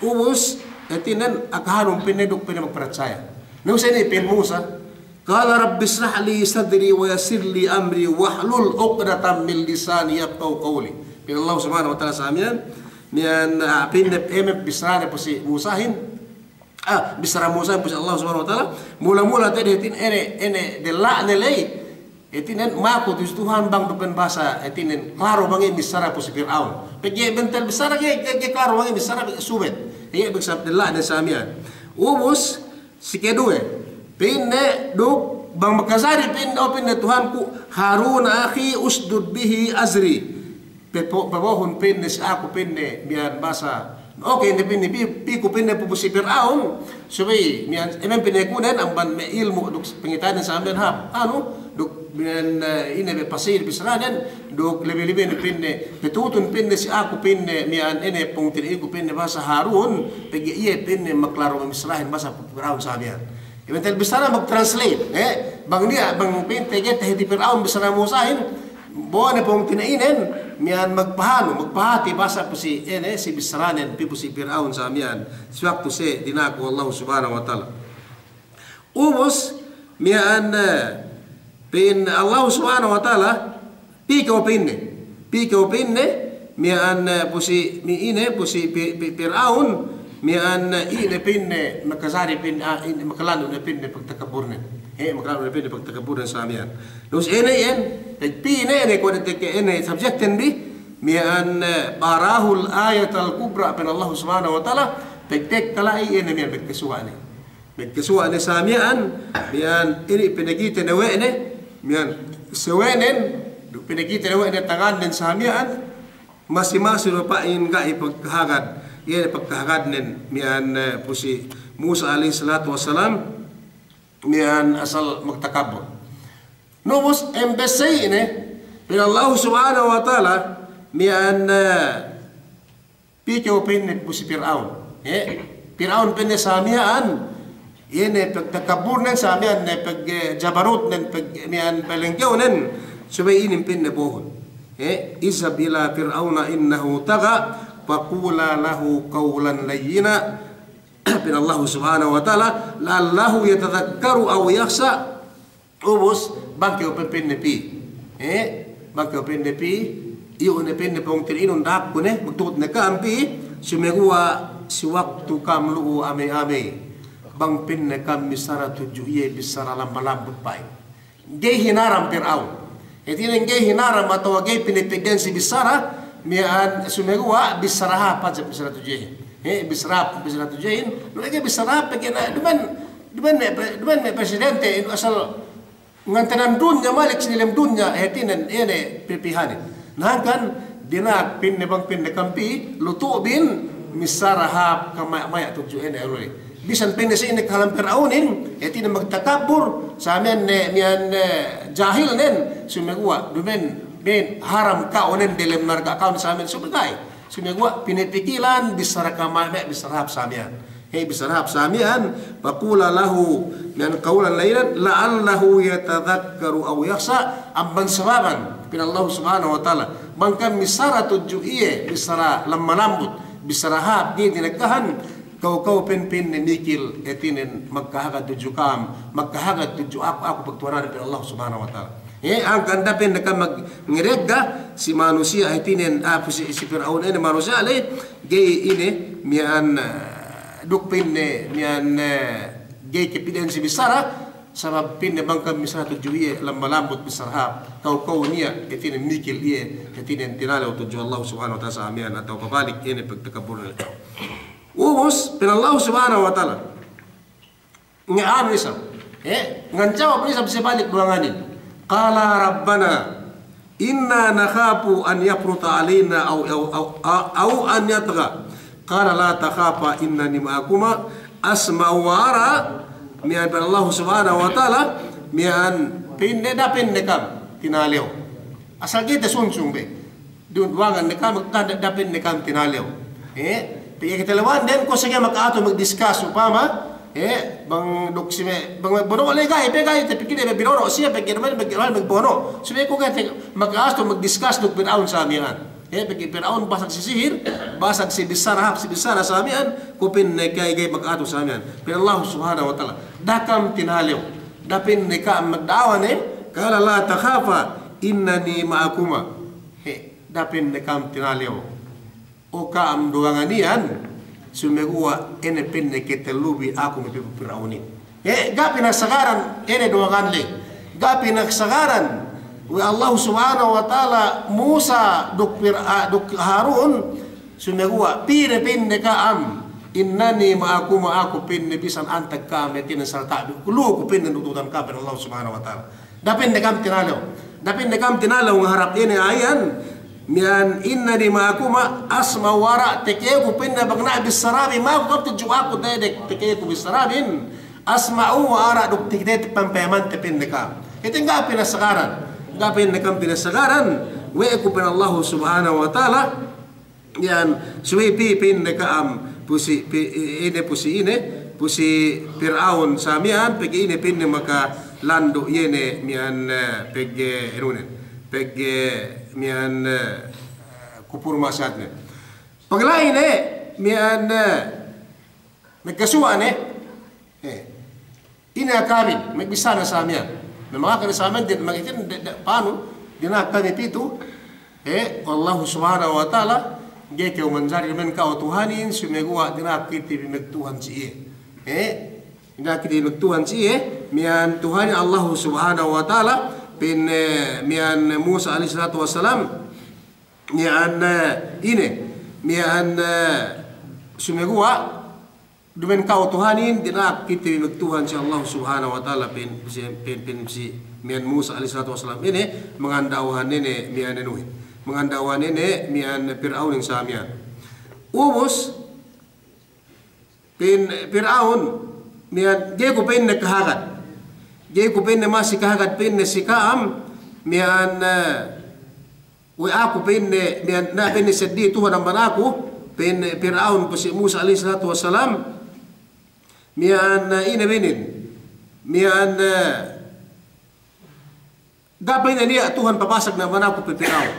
ubus, hātinen akahanun pa'inne duk pa'inne magparatsaya. Na ubus ine pa'in Musa, qala rabbi ishrah li sadri wa yassir li amri wahlul uqdatan min lisani yafqahu qawli. Pa'in Allahu Subhanahu wa Ta'ala sa miya'an, miya'an, ah, pa'inne eme bissarane pu si Musahin, Ah, bissara Musa pu si Allah Subhanahu wa Ta'ala, mula-mula te'ed hātinen ine, ine della'ne ley, hātinen maku tu si Tuhan bang du pa'in basa, hātinen klaru bang iye bissara pu si Pir'aun. Pegge' bentel bissara ga'i, ga'i, ga'i klaru bang iye bissara, pegge' subet. Iye bissara della'ne sa miya'an. Ubus, si keduwe, pa'inne duk bang makajari pa'inne, o pa'inne Tuhanku, Haruna akhi ushdud bihi azri. Pe-, pe-, pebohun pa'inne si aku pa'inne miya'an basa. Oke, ine pa'inne, pī, pī ku pa'inne pu si Pir'aun, subey miya'an, eme pa'inne kunen amban me' ilmu' duk pangita'annen sa miya'an hāp, anu, duk miya'an, eh, ine be pasir bissaranen, duk lebe-lebe ne pa'inne, petutun pa'inne si aku pa'inne miya'an ine pungtina'iku pa'inne basa Harun, pegge' iye pa'inne maklaru bissarahin basa pu Pir'aun sa miya'an. Iye bentel bissara mag-translate, eh? Bang niya', bang pa'inte ga'i tahāti Pir'aun bissara Musahin, bo'o ne pungtina'inen, miya'an magpahanu, magpahāti basa pu si, ine, si bissaranen, pī pu si Pir'aun sa miya'an, si waktu siye dina'ak we' Allahu Subhanahu wa Ta'ala. Ubus, miya'an, eh, pa'in Allahu Subhanahu wa Ta'ala, Pī kew pa'inne, pī kew pa'inne, miya'an, eh, pu si, mi-, ine, pu si Pi-, Pi-, Pir'aun, miya'an, eh, ine pa'inne, makajari pa'in-, ah, ine, makalandu' ne pa'inne pagtakabburnen. Eh, makalandu' ne pa'inne pagtakabburnen sa miya'an. Ubus ine iyan, pegpī ne, ine kuwe' ne tekka ine subjecten bi, miya'an, eh, arahul ayatal kubra, pa'in Allah Subhanahu wa Ta'ala, pegtekka la'i ine miya'an pegkasuwa' ne. Pegkasuwa' ne sa miya'an, miya'an ine pinakite ne we' ne, miya'an sawe'nen, duk pinakite ne we' ne tangannen sa miya'an, masi-masi du pa'in ga'i pagkahagad, iye ne pagkahagadnen, miya'an, eh, pu si Musa alayhis salatu wassalam, miya'an asal magtakabbur. Na ubus, embes sa ine, pa'in Allahu Subhanahu wa Ta'ala, miya'an, eh, Pī kew pa'inne pu si Pir'aun. Eh, Pir'aun pa'inne sa miya'an, iye ne pagtakabburnen sa miya'an ne pag, eh, jabarutnen pag, miya'an palengkewnen, subey inin pa'inne bohun. Eh, idhhab ila Fir'auna innahu tagha, faqula lahu qawlan layyina. Pa'in Allahu Subhanahu wa Ta'ala, la'allahu yatadhakkaru aw yakhsha. Ubus, bang kew pe pa'inne pī. Eh, bang kew pa'inne pī, iyu' ne pa'inne pungtina'inun da'akku ne, magtuhut ne ka'am pī, sumeguwa' si waktu ka'am lu'u amey-amey. Bang pa'inne ka'am missara tudju iye bissara lamba-lambut pa'in. Ga'i hinaram Pir'aun. Hātinen ga'i hinaram atawa ga'i pinepedden si bissara, miya'an sumeguwa' bissara hāp hadja bissara tudju iyehin. Eh, bissara hāp, bissara tudju iyehin. Lu ga'i bissara hāp, pegge' na, duma'in, duma'in me' pre-, duma'in me' presidente, inu asal ngantenan dunya malik si delem dunya, hātinen, ine, pipihanin. Na hangkan, dina'ak pa'inne bang pa'inne ka'am pī, lutu' bin, missara hāp kamaya'-maya' tudju ine aluli. Bisan pa'inne sa ine kahalan Pir'aunin, hātinen magtakabbur, sa miya'an ne, miya'an ne, jahilnen, sumeguwa', duma'in, miya'an haram ka'unen delem narka' ka'unen sa miya'an, sumeguwa', sumeguwa', pinapikilan, bissara kamaya'-maya', bissara hāp sa miya'an. He, bissara hāp sa miya'an, faqula lahu, miya'an qawlan layyinan, la'allahu yatadhakkaru aw yakhsha, amban sababan, pa'in Allahu Subhanahu wa Ta'ala. Bang ka'am missara tudju iye, bissara lamma-lambut, bissara hāp, ga'i tinekkahan, kaw-kaw pa'in pa'inne mikil, hātinen magkahagad tudju ka'am, magkahagad tudju aku, aku pagtuhananen pa'in Allahu Subhanahu wa Ta'ala. He, hangkan da'a pa'inne kam magngedegga si manusiya' hātinen, ah, si, si Pir'aun inin manusiya' ley, ga'i ine, miya'an, eh, duk pa'inne, miya'an, eh, ga'i kepide'en si bissara, sabab pa'inne bang kam bissara tudju iye, lamba-lambut bissara hāp, kaw-kaw niya', hātinen mikil iye, hātinen tinalew tudju Allah Subhanahu wa Ta'ala sa miya'an, atawa pabalik inin pagtakabbur. Ubus, pa'in Allah Subhanahu wa Ta'ala. Nge anu isab. Eh, nganjawab isab si balik duwanganin. Qala rabbana inna nakhafu an yafruta alaina aw, aw, aw, aw, aw an yatgha. Qala la takhafa innani ma'akuma asma'u wa ara. Miya'an pa'in Allah Subhanahu wa Ta'ala, miya'an pa'inne da'a pa'inne kam tinalew. Asal kite sunsung be. Duwangan ne kam, da'a pa'inne kam tinalew. Eh, pegge' kite lewanden ko' sege maka'atu magdiskas upama, eh, bang duk si me', bang bono' le ga'i, pe ga'i, tapikil ne binono' siye, pegge' duma'in, pegge' duma'in magbono'. Subey ko' ga'i te maka'atu magdiskas duk Pir'aun sa miya'an. Eh, pegge' Pir'aun basag si sihir, basag si bissara hāp, si bissara sa miya'an, ko' pa'inne ga'i, ga'i maka'atu sa miya'an. Pa'in Allah Subhanahu wa Ta'ala, da'a kam tinalew. Da'a pa'inne kam magda'awa ne, qala la takhafa, innani ma'akuma. He, da'a pa'inne kam tinalew. O ka'am duwangan iyan, sumeguwa' ine pa'inne katellubi aku me' Pir'aunin. He, ga' pinagsagaran ine duwangan le. Ga' pinagsagaran we' Allah Subhanahu wa Ta'ala Musa duk Pir-, ah, duk Harun, sumeguwa' pī ne pa'inne ka'am, innani ma'akuma, aku pa'inne bisan antag ka'am, hātinen sarta' bi, lu'u ku pa'inne nututan ka'am, pa'in Allah Subhanahu wa Ta'ala. Da'a pa'inne kam tinalew. Da'a pa'inne kam tinalew ngaharap ine ayan. Miya'an innani ma'akuma asma'u wa ara, tekeku pa'inne bang niya' bissarabi, maku kam tudju aku dede, tekeku bissarabin. Asma'u wa ara, duk tekite pampayamante pa'inne kam. Hātinen ga' pinagsagaran. Ga' pa'inne kam pinagsagaran. We'ku pa'in Allah Subhanahu wa Ta'ala. Iyan, subey pī pa'inne ka'am, pu si, pi-, ine, pu si ine, pu si Pir'aun sa miya'an, pegge' ine pa'inne makalandu' iye ne miya'an, eh, pegge' inunen, pegge' miya'an, eh, kupur ma'asiyatne. Pagla'i ne miya'an, eh, magkasuwa' ne, eh, ine akabin, magbissā ne sa miya'an. Na mangaka ne sa miya'an, din magitin, de, de, panu, dina'ak kami pitu, he, Allahu Subhanahu wa Ta'ala, ga'i kew manjari duma'in ka'u Tuhanin, sumeguwa' dina'ak kite bi magtuhan si iye. He, dina'ak kite bi magtuhan si iye, miya'an Tuhanin Allahu Subhanahu wa Ta'ala, pa'in, eh, miya'an Musa alayhis salatu wassalam, miya'an, eh, ine, miya'an, eh, sumeguwa', duma'in ka'u Tuhanin, dina'ak kite bi magtuhan si Allah Subhanahu wa Ta'ala, pa'in, pa'in, pa'in si miya'an Musa alayhis salatu wassalam. Ine, manganda'uhan ine, miya'an inuhin. Manganda'uhan ine, miya'an Pir'aunin sa miya'an. Ubus, pa'in Pir'aun, miya'an, ga'i ku pa'inne kahagad. Ga'i ku pa'inne masi kahagad, pa'inne si ka'am, miya'an, eh, we' aku pa'inne, miya'an, na pa'inne seddili Tuhan amban aku, pa'in Pir'aun pu si Musa alayhis salatu wassalam, miya'an, eh, ine pa'innin, miya'an, eh, ga' pa'inne niya' Tuhan papasag ne amban aku, pa'in Pir'aun.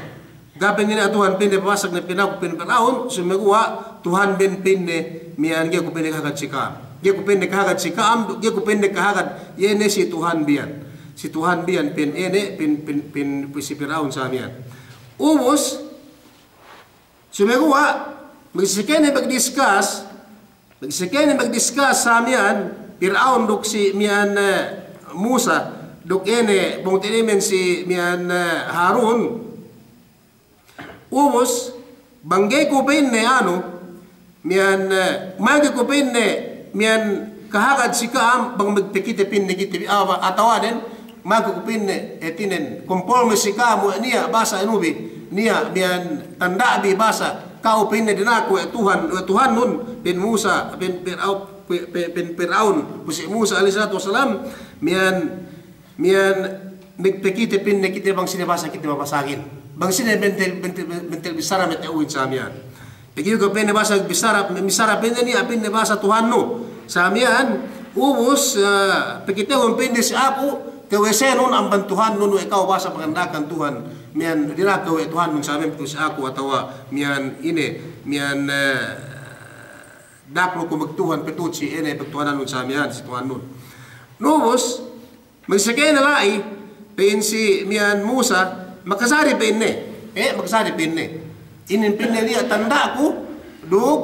Ga' pa'inne niya' Tuhan pa'inne papasag ne amban aku, pa'in Pir'aun, sumeguwa' Tuhanbin pa'inne, miya'an ga'i ku pa'inne kahagad si ka'am. Ga'i ku pa'inne kahagad si ka'am, ga'i ku pa'inne kahagad, iye ne si Tuhanbi iyan. Si Tuhanbi iyan pa'in ine, pa'in, pa'in, pa'in, pa'in si Pir'aun sa miya'an. Ubus, sumeguwa', magsikene magdiskas, magsikene magdiskas sa miya'an, Pir'aun duk si miya'an, eh, Musa, duk ine, bungti inin si miya'an, eh, Harun. Ubus, bang ga'i ku pa'inne anu, miya'an, eh, magi ku pa'inne, miya'an kahagad si ka'am, bang magpakite pa'inne kite bi awa, atawanen, magi ku pa'inne, hātinen, kompolme si ka'am, niya' bahasa inubi, niya' miya'an tanda'bi bahasa, ka'u pa'inne dina'ak we' Tuhan, we' Tuhannun, pa'in Musa, pa'in, pa'in, pa'in, pa'in Pir'aun, pu si Musa alayhis salatu wassalam, miya'an, miya'an magpakite pa'inne kite bang sine bahasa kite babasagin. Bang sine bentel, bentel, bentel bissara mata'uhin sa miya'an. Pegge' iyu' ke pa'inne bahasa bissara, bissara pa'inne niya' pa'inne bahasa Tuhannu. Sa miya'an, ubus, eh, pakitehun pa'inne si aku, kawesenun amban Tuhannun we' ka'u bahasa panganda'akan Tuhan. Miya'an dina'ak we' Tuhannun sa miya'an pitu si aku atawa miya'an ine, miya'an, eh, da'a ku magtuhan pitu si ine pagtuhanannun sa miya'an si Tuhannun. Ubus, magsikene la'i, Pa'in si miya'an Musa, makajari pa'inne. Eh, makajari pa'inne. Inin pa'inne niya' tanda'ku, duk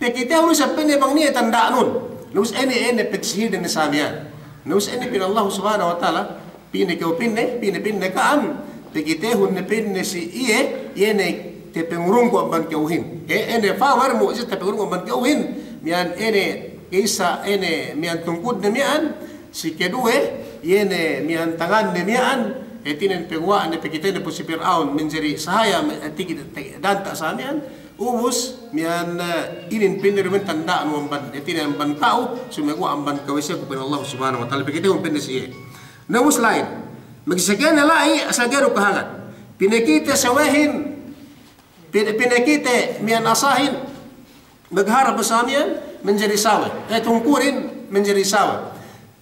pakitehun isab pa'inne bang niya' tanda'nun. Na ubus ine, ine pagsihirde ne sa miya'an. Na ubus ine pa'in Allah Subhanahu wa Ta'ala, pa'inne kew pa'inne, pa'inne, pa'inne ka'am, pakitehun ne pa'inne si iye, iye ne tapangurungku amban ka'uhin. Eh, ine power mu'jizat tapangurungku amban ka'uhin. Miya'an ine ka'issa, ine miya'an tungkudne miya'an, si keduwe, iye ne miya'an tanganne miya'an, hātinen paguwa'ne, pakitene pu si Pir'aun, manjari sahaya, me-, tigi-, te-, danta' sa miya'an, ubus miya'an, eh, inin pa'inne duma'in tanda'nu amban, hātinen amban ka'u, sumeguwa' amban kawese ku pa'in Allah Subhanahu wa Ta'ala, pakitehun pa'inne si iye. Na ubus la'i, magsakene la'i, asal ga'i du kahagad. Pinakite sawehin, Pin-, pinakite miya'an asahin, magharap sa miya'an, manjari sawe. Eh, tungkudin, manjari sawe.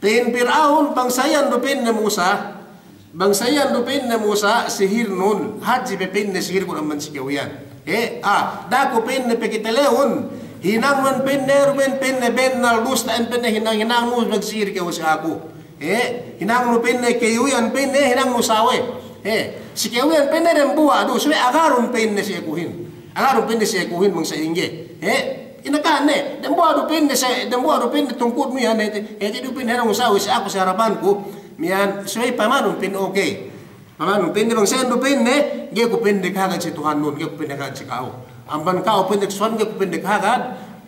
Pa'in Pir'aun, bang sa iyan du pa'inne Musa, bang sa iyan du pa'inne Musa, sihirnun, hadje pe pa'inne sihirkun amban si kew iyan. Eh, ah, da'a ku pa'inne pakitelehun, hinangnun pa'inne, duma'in pa'inne bennal dusta'in pa'inne hinang-hinangnu magsihir kew si aku. Eh, hinangnu pa'inne kew iyan pa'inne, hinangnu sawe. Eh, si kew iyan pa'inne dambuwa' du, subey agarun pa'inne si akuhin. Agarun pa'inne si akuhin bang sa'ingge. Eh, inakahan ne, dambuwa' du pa'inne sa, dambuwa' du pa'inne tungkudnu iyan, eh, eh, du pa'inne hinangnu sawe si aku si harapanku, miya'an subey payamanun pa'inne, okey. Payamanun pa'inne bang sa iyan du pa'inne, ga'i ku pa'inne kahagad si Tuhannun, ga'i ku pa'inne kahagad si ka'u. Amban ka'u pa'inne si Tuhannun, ga'i ku pa'inne kahagad,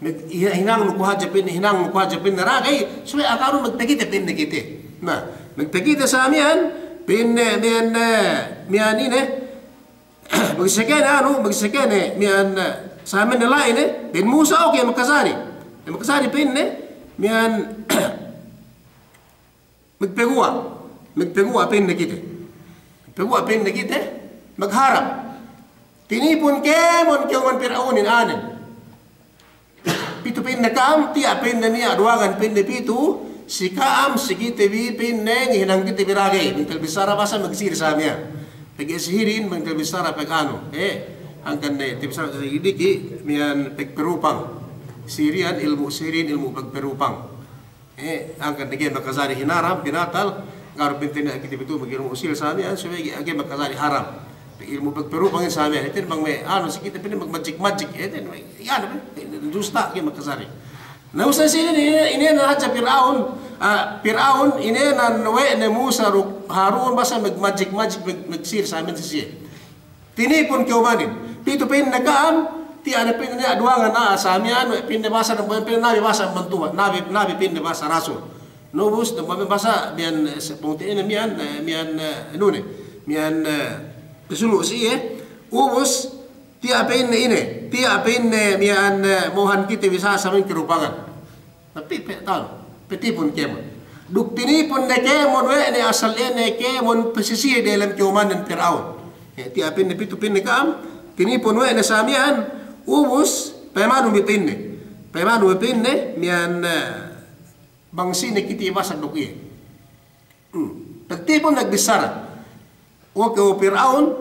me-, iha-, hinangnu ku hadja pa'inne, hinangnu ku hadja pa'inne ragey, subey agarun magpakite pa'inne kite. Na, magpakite sa miya'an, pa'inne, miya'an, eh, miya'an ine, magsakene anu, magsakene, miya'an, eh, sa miya'an la'i ne, pa'in Musa, okey, makajari. Makajari pa'inne, miya'an, Magpaguwa', magpaguwa' pa'inne kite. Magpaguwa' pa'inne kite, magharap. Tinipun kēmon, kēmon Pir'aunin anen. Pitu pa'inne ka'am, tiya' pa'inne niya' duwangan pa'inne pitu, si ka'am, si kite bi pa'inne, ngahinang kite bi ragey, bentel bissara bahasa magsihir sa miya'an. Pegge' sihirin, bentel bissara pegge' anu, eh, hangkan ne, te bissara diki', miya'an pagparupang. Sihir iyan, ilmu' sihirin, ilmu' pagparupang. Eh, hangkan ne ga'i makajari hinaram, binatal, ga'i du pa'inte niya' kite pitu magilmu' sihir sa miya'an, subey ga'i, ga'i makajari haram. Ilmu' pagparupang sa miya'an, hātinen bang me' anu si kite pa'inne magmajik-majik, hātinen, anu, dusta, ga'i makajari. Na, ubus si inin, inin hadja Pir'aun, ah, Pir'aun, inin we' ne Musa duk Harun, bahasa magmajik-majik, mag-, magsihir sa miya'an si siye. Tinipun kēmonin. Pitu pa'inne ka'am, tiya' ne pa'inne niya' duwangan a'a sa miya'an, pa'inne bahasa, pa'inne nabi bahasa bantuan, nabi, nabi pa'inne bahasa rasul. Na ubus, pa'inne bahasa miya'an, eh, pungtina'i ne miya'an, eh, miya'an, eh, anu ne, miya'an, eh, sunu' si iye. Ubus, tiya' pa'inne ine, tiya' pa'inne miya'an, eh, mo'ohan kite bi sa miya'an karupangan. Tapi pe-, ta'u, patipun kēmon. Duk tinipun ne kēmon we' ne asal ine kēmon pasisī delem kēmonin Pir'aun. Eh, tiya' pa'inne pitu pa'inne ka'am, tinipun we' ne sa miya'an, ubus, payamanun bi pa'inne. Payamanun bi pa'inne, miya'an, eh, bang sine kite basag duk iye. Hmm. Pagtipun nagbissara. Oke, o Pir'aun,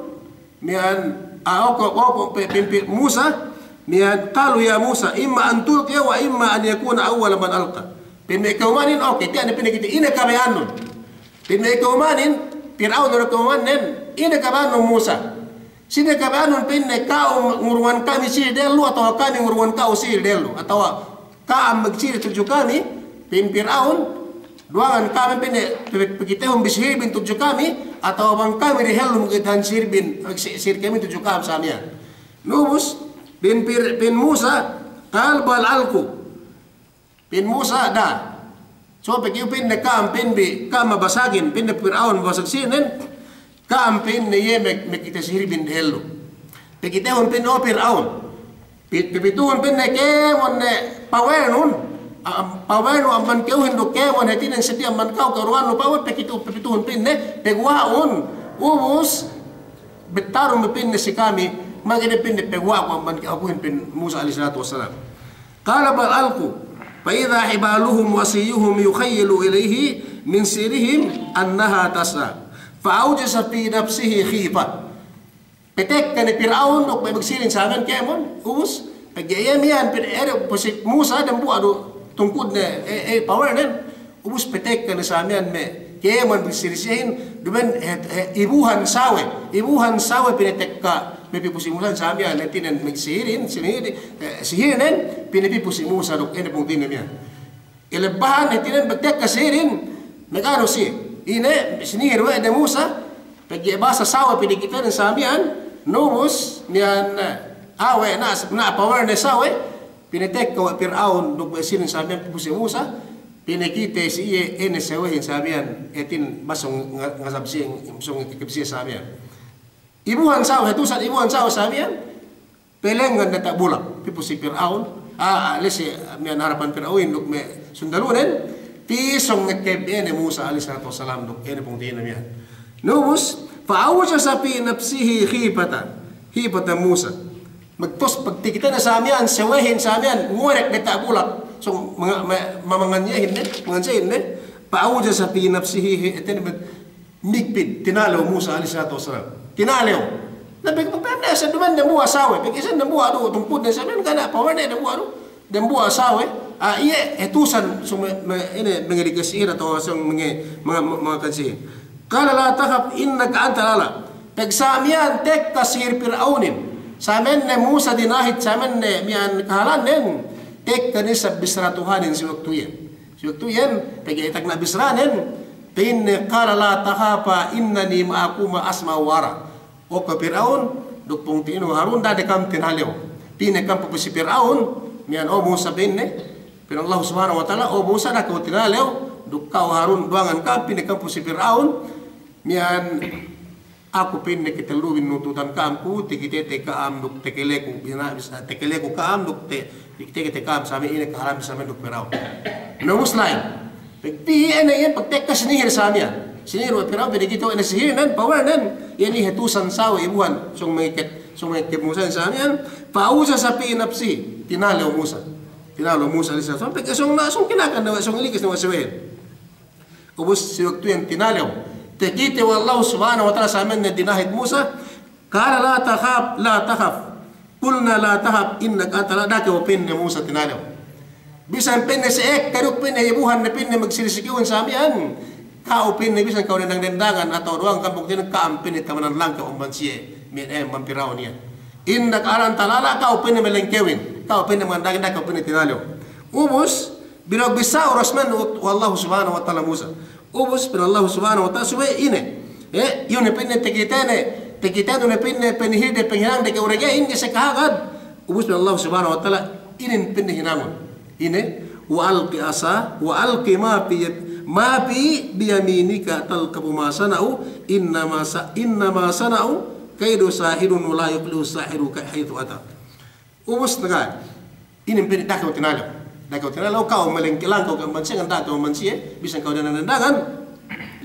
miya'an, ah, oke, oke, pe-, pe-, pe-, Musa, miya'an, قالوا يا موسى إما أن تلقي وإما أن نكون أول من ألقى. Pa'in me' kēmonin, oke, tiya' ne pa'inne kite, ine kabaya'annun. Pa'in me' kēmonin, Pir'aun duk kēmonin, ine kabaya'annun Musa. Sine kabaya'annun pa'inne ka'u ngurungan kami sihir dellu atawa kami ngurungan ka'u sihir dellu. Atawa ka'am magsihir tudju kami, pa'in Pir'aun, duwangan kami pa'inne pe-, pakitehun bi sihirbin tudju kami, atawa bang kami dehellu magkitehan sihirbin, si-, sihir kami tudju ka'am sa miya'an. Na ubus, pa'in Pir-, pa'in Musa, قال بل ألقوا. Pa'in Musa, da'a. So, pegge' iyu pa'inne ka'am pa'in bi, ka'am mabasagin, pa'inne Pir'aun mabasag sihirnen, ka'am pa'inne iye me', makite sihirbin dehellu. Pakitehun pa'inne, o Pir'aun. Pi-, papituhun pa'inne kēmon ne pawernun, a-, am-, pawernu amban ka'uhin duk kēmon hātinen sadiya amban ka'u, ka'urungannu pawer, pakitu-, papituhun pa'inne, paguwa'un, ubus, bettarun bi pa'inne si kami, magine pa'inne paguwa'ku amban ka'uhin, pa'in Musa alayhis salatu wassalam. قال بل ألقوا فإذا حبالهم وعصيهم يخيل إليه من سحرهم أنها تسعى فأوجس في نفسه خيفة. Patekka ne Pir'aun duk me' magsihirin sa miya'an kēmon, ubus, pegge' iye miya'an pa'in, eh, pu si Musa dambuwa' du tungkudne, eh, eh, pawernen, ubus patekka ne sa miya'an me' Kēmon sirisīhin, duma'in, eh, eh, ibuhan sawe, ibuhan sawe pinatekka, me' pipu si Musa sa miya'an, hātinen magsihirin, sihiri, eh, sihirinen, pinapipu si Musa duk, ine pungtina'in miya'an. Ilebbahan, hātinen, pagtekka sihirin, maganu si, ine, sinihir we' ne Musa, pegge' bahasa sawe pinakitenen sa miya'an, nubus, miya'an, eh, awe', na, na power ne sawe, pinatekka we' Pir'aun, duk we' sinin sa miya'an, pipu si Musa, pinakite si iye, ine sawehin sa miya'an, hātin, basung nga-, ngasab siye, basung ngekep siye sa miya'an. Ibuhan sawe, hatusan ibuhan sawe sa miya'an, pelengan diyata' bulak, pipu si Pir'aun, a, a, lese, miya'an harapan Pir'aunin, duk me' sundalunen, pisung ngekep ine Musa alaihi salatu wassalam, duk ine pungtina'in miya'an. Nubus, fa awjasa fi nafsihi khifata, khifata Musa. Magtus, pagtikite ne sa miya'an, sawehin sa miya'an, nguwerek diyata' bulak. So, manga-, ma-, mamangan iyehin ne, mangan siyehin ne. Fa awjasa fi nafsihi, hātinen, migpit, tinalew Musa alaihi salatu wassalam. Tinalew. Na pag-, pag-, pag-, sa duma'in dambuwa' sawe, pegge' sa dambuwa' du tungkudnen sa miya'an, ga' niya' power ne dambuwa' du. Dambuwa' sawe, a, iye, hatusan, so me-, me-, ine, mangalikas sihin atawa so mange-, manga-, manga-, mangakan sihin. Qala la takhaf innaka antal a'la. Pag sa miya'an tekka sihir Pir'aunin. Sa miya'an ne Musa dinahit, sa miya'an ne miya'an kahālannen. Tekka ne isab bissara Tuhanin si waktu iyan. Si waktu iyan, pegge' tagna' bissaranen, pa'inne, qala la takhafa innani ma'akuma asma'u wa ara. O ka'u Pir'aun, duk pungtina'inu Harun, da'a ne ka'am tinalew. Pa'inne ka'am pipu si Pir'aun, miya'an o Musa pa'inne, pa'in Allahu Subhanahu wa Ta'ala, o Musa da'a kew tinalew, duk ka'u Harun duwangan ka'am, pa'inne ka'am pipu si Pir'aun, miya'an aku pa'inne katellubin nututan ka'am ku, takitete ka'am duk takaleku, bina-, bis-, takaleku ka'am duk te-, takitete ka'am sa miya'an ine kahālan sa miya'an duk Pir'aun. Na ubus la'i. Pegge' iye ne iyan pagtekka sinihir sa miya'an. Sinihir we' Pir'aun, pegge' kite we' ne sihirnen, powernen, iye ne hatusan sawe ibuhan, sōng mangeket, sōng mangeket Musa sa miya'an, fa awjasa fi nafsihi, tinalew Musa. Tinalew Musa alaihi salam, pegge' sōng na, sōng kinakan ne we', sōng ilikes ne we' sawehin. Ubus si waktu iyan tinalew. Takite we' Allahu Subhanahu wa Ta'ala sa miya'an ne dinahit Musa, qala la takhaf, la takhaf. Qulna la takhaf innaka antal a'la, da'a kew pa'inne Musa tinalew. Bisan pa'inne sa'ekka duk pa'inne ibuhan ne pa'inne magsirisīhin sa miya'an. Ka'u pa'inne bisan ka'u dendang-dendangan atawa duwangan ka'am pungtina'in ka'am pa'inne tamanan langkew amban siye. Miya'an, eh, amban Pir'aun iyan. Innaka antal a'la, ka'u pa'inne malengkewin. Ka'u pa'inne manganda'akin, da'a kew pa'inne tinalew. Ubus, bino'o bissā oras men we' Allahu Subhanahu wa Ta'ala Musa. Ubus pa'in Allahu Subhanahu wa Ta'ala subey ine. Eh, iyu ne pa'inne takitene, takitenu ne pa'inne panihilde, panghinangde ke urege'in, ga'i siye kahagad. Ubus pa'in Allahu Subhanahu wa Ta'ala, inin pa'inne hinangun. Ine, wa alqi 'asaka, wa alqi ma fi, ma fi bi yaminika talqaf ma sana'u, innama sa-, innama sana'u kaydu sahirin wa la yuflihus sahiru ka-, haythu ata. Ubus ne ga'. Inin pa'inne da'a kew tinalew. Da'a kew tinalew, ka'u malengke langkew ka'u amban siye, da'a kew amban siye, bisan ka'u dendang-dendangan.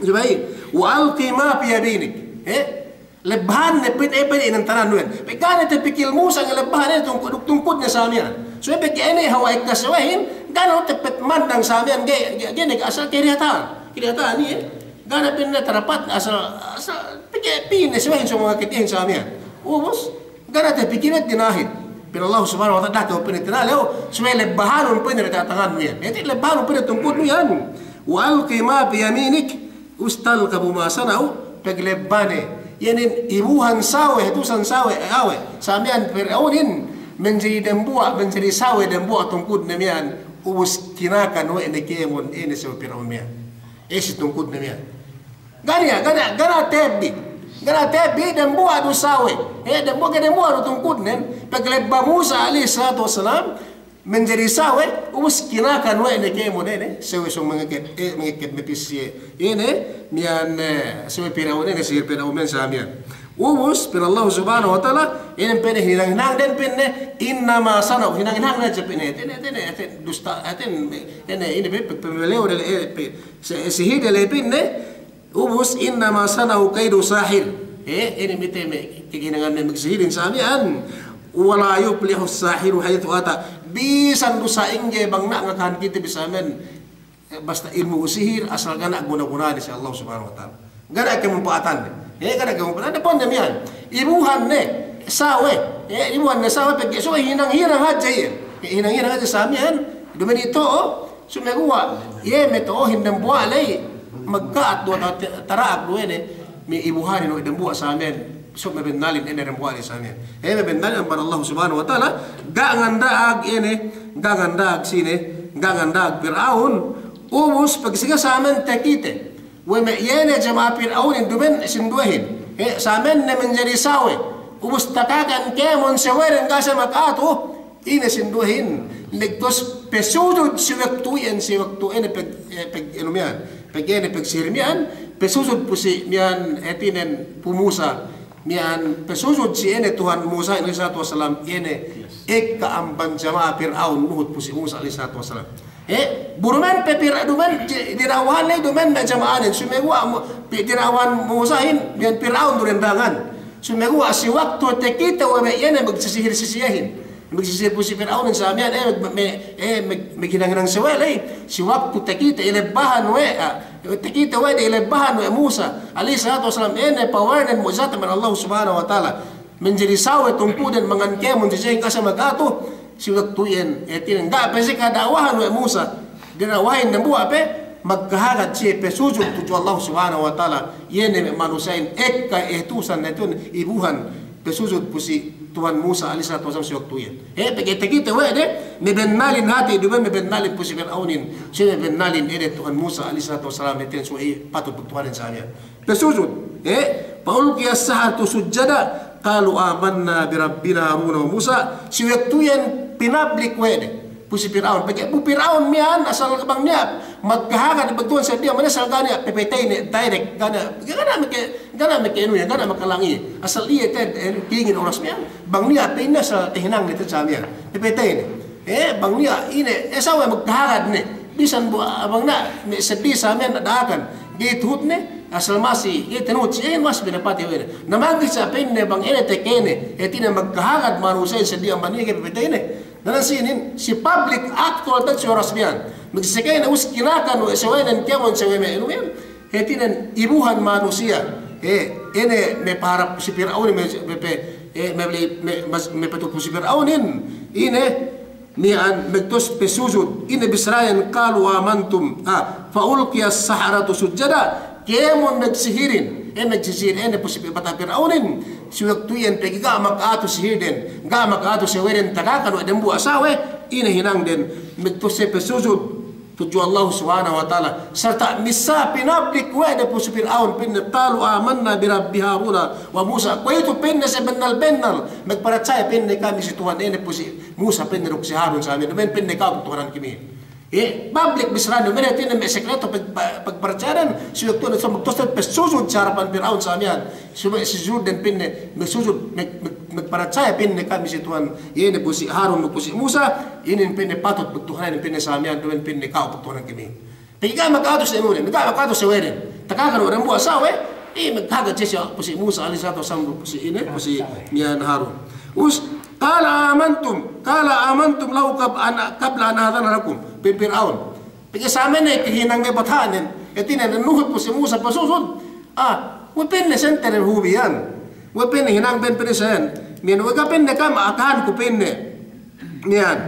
Subey, wa alqi ma fi yaminik. Eh? Lebbahan ne pa'inne, eh, pa'inne inantanan nuwen. Pegge' ga' ne tapikil Musa ngalebbahan ne tungkud, tungkudne sa miya'an. Subey pegge' ine hawal ekka sawehin, ga' ne tapet mandang sa miya'an, ga'i, ga'i, ga'i ne asal karihata'an. Karihata'an iye. Ga' ne pa'inne tarapat asal, asal, pegge' pa'inne sawehin sōng mangakitihin sa miya'an. Ubus, ga' ne tapikil dinahit. Pa'in Allahu Subhanahu wa Ta'ala, da'a kew pa'inne tinalew, subey lebbahanun pa'inne diyata' tangannu iyan. Hāti lebbahanun pa'inne tungkudnu iyan. Wa alqi ma fi yaminik, talqaf ma sana'u, paglebbane. Iye ne ibuhan sawe, hatusan sawe, eh, awe'. Sa miya'an Pir'aunin, manjari dambuwa', manjari sawe dambuwa' tungkudne miya'an. Ubus kinakan we' ne kēmon, ine sawe Pir'aun miya'an. Eh, si tungkudne miya'an. Ga' niya', ga' niya', ga' niya' tebi. Ga' niya' tebi, dambuwa' du sawe. Eh, dambuwa', ga' dambuwa' du tungkudnen. Paglebba Musa alaihi salatu wassalam, manjari sawe, ubus kinakan we' ne kēmon ine, sawe sōng mangeket, eh, mangeket mapis siye. Ine, miya'an, eh, sawe Pir'aun ine, sihir Pir'aun miya'an sa miya'an. Ubus, pa'in Allahu Subhanahu wa Ta'ala, ine pa'inne hinang-hinangden pa'inne, innama sana'u, hinang-hinang ne hadja pa'inne, hātinen, hātinen, hātinen, dusta, hātinen, ine, ine, pe-, pe-, pamalew de le, eh, pe-, si-, sihir de le pa'inne, ubus, innama sana'u kaydu sahir. Eh, ine mite me', kahinangan me' magsihirin sa miya'an. Wa la yuflihus sahiru haythu ata. Bisan du sa'ingge bang niya' ngakahan kite bi sa miya'an. Eh, basta ilmu' sihir, asal ga' niya' guna-gunane si Allah Subhanahu wa Ta'ala. Ga' niya' kamumpa'atanne. Eh, ga' niya' kamumpa'atanne. Pa'inne miya'an. Ibuhanne sawe. Eh, ibuhanne sawe pegge' sawe hinang-hinang hadja iye. Eh, hinang-hinang hadja sa miya'an. Duma'in to'o, sumeguwa'. Iye me' to'ohin dambuwa' ley. Magka'at duwe ta-, tara'ak duwe ne, me' ibuhanin we' dambuwa' samiyan, so mabennalin ine dambuwa'in samiyan. E, mabennalin amban Allah Subhanahu wa Ta'ala, ga' nganda'ag ine, ga' nganda'ag sine, ga' nganda'ag Pir'aun, ubus pegge' samiyan takite we' me' iye ne jama'a Pir'aunin dumen sinduwehin. E, samiyan ne manjari sawe, ubus takakan kēmon saweden ga' siye maka'atu, ine sinduwehin, magtūs pasujud si waktu iyan, si waktu ine pag-, e, pag-, anu miya'an, pag-, ine, pagsihir miya'an, pasujud pu si miya'an, hātinen pu Musa, miya'an pasujud si ine Tuhan Musa, alaihi salatu wassalam, ine, ekka amban jama'a Pir'aun nuhut pu si Musa, alaihi salatu wassalam. E, bu dumen pe Pir-, dumen, di-, dina'wahan le dumen me' jama'anen, sumeguwa' mu-, pi-, dina'wahan Musahin, miya'an Pir'aun du dendangan. Sumeguwa' si waktu takite we' me' iye ne magsisihir si siyehin. Magsisihir pu si Pir'aunin samiyan, e, me-, me-, e, me-, maghinang-hinang sawe ley. Si waktu takite ilebbahan we', a, takite we' de ilebbahan we' Musa, alaihi salatu wassalam, ine, powernen, mu'jizatnen amban Allah Subhanahu wa Ta'ala. Manjari sawe tungku'den mangan kēmon si siyehin ga' siye maka'atu. Si waktu iyan, hātinen, ga' pe siye kada'wahan we' Musa. Dina'wahin dambuwa' pe, magkahagad siye pasujud tudju Allah Subhanahu wa Ta'ala. Iye ne me' manusiya'in ekka, e, tu'usan ne tu'un ibuhan pasujud pu si Tuhan Musa alaihi salatu wassalam si waktu iyan. E, pegge' takite we' de, mabennalin hāti, dumen mabennalin pu si Pir'aunin, si mabennalin ine Tuhan Musa alaihi salatu wassalam, hātinen suwe' patut pagtuhanan samiyan. Pasujud, e, fa ulqiyas saharatu sujjada, qalu amanna bi rabbina Haruna wa Musa, si waktu iyan pinablik we' de pu si Pir'aun. Pegge' pu Pir'aun miya'an asal bang niya' magkahagad magtuhan seddili amban iye, asal ga' niya' papateyne direct, ga' niya', ga' niya' maka-, ga' niya' makainu iye, ga' niya' makalang iye. Asal iye te, e, kingin oras miya'an, bang niya' pa'inne asal tahinang ne te samiyan, papateyne. E, bang niya' ine, e, sawe magkahagad ne. Bisan bu, a, bang niya' me' seddili samiyan da'akan, ga'i tuhutne, asal masi, ga'i tanuhut si iye, masi pinapatey we' de. Na manggi sa pa'inne bang ine takene, hātinen magkahagad manusiya'in seddili amban iye, ga'i papateyne. Na, na sinin, si public actual, dan si oras miya'an. Magsakey ne, ubus kinakan we' saweden kēmon sawe me' inu miya'an. Hātinen ibuhan manusiya'. E, ine me' paharap si Pir'aunin, me', me', pe-, e, me', me', mas-, me' patuhut pu si Pir'aunin. Ine, miya'an magtūs pasujud. Ine bissaranen, qalu amantum. A, fa ulqiyas saharatu sujjada. Kēmon magsihirin, e, magsisihir ine pu si bata' Pir'aunin, si waktu iyan pegge' ga' maka'atu sihirden, ga' maka'atu saweden, takakan we' dambuwa' sawe, ine hinangden, magtūs siye pasujud tudju Allah Subhanahu wa Ta'ala. Sarta' missā pinablik we' de pu si Pir'aun, pa'inne, qalu amanna bi rabbi Haruna wa Musa. Kuwe'itu pa'inne sabennal-bennal magparatsaya pa'inne kami si Tuhan ine pu si Musa pa'inne duk si Harun samiyan, duma'in pa'inne ka'u pagtuhanan kami. E, public bissarane, duma'in hātinen me' sekreto pag-, pag-, pagparatsaya, si waktu ne so magtūs pasujud si harapan Pir'aun samiyan. Subey sujudden pa'inne, magsujud, mag-, mag-, magparatsaya pa'inne kami si Tuhan, iye ne pu si Harun, pu si Musa, inin pa'inne patut pagtuhanan pa'inne samiyan, duma'in pa'inne ka'u pagtuhanan kami. Pegge' ga' maka'atu si inunen, ga' maka'atu saweden. Takakan we' dambuwa' sawe, e, maghagad siye si, pu si Musa alaihi salatu wassalam, pu si ine, pu si miya'an Harun. Us, qala amantum, qala amantum lahu qab-, an-, qabla an a'dhana lakum. Pa'in Pir'aun. Pegge' samiyan ne kahinang me' bata'nen, hātinen nuhut pu si Musa pasujud. A, we' pa'inne senteren hubi iyan. We' pa'inne hinangben pa'inne sen. Miya'an we' ga' pa'inne ka'am akahanku pa'inne. Miya'an.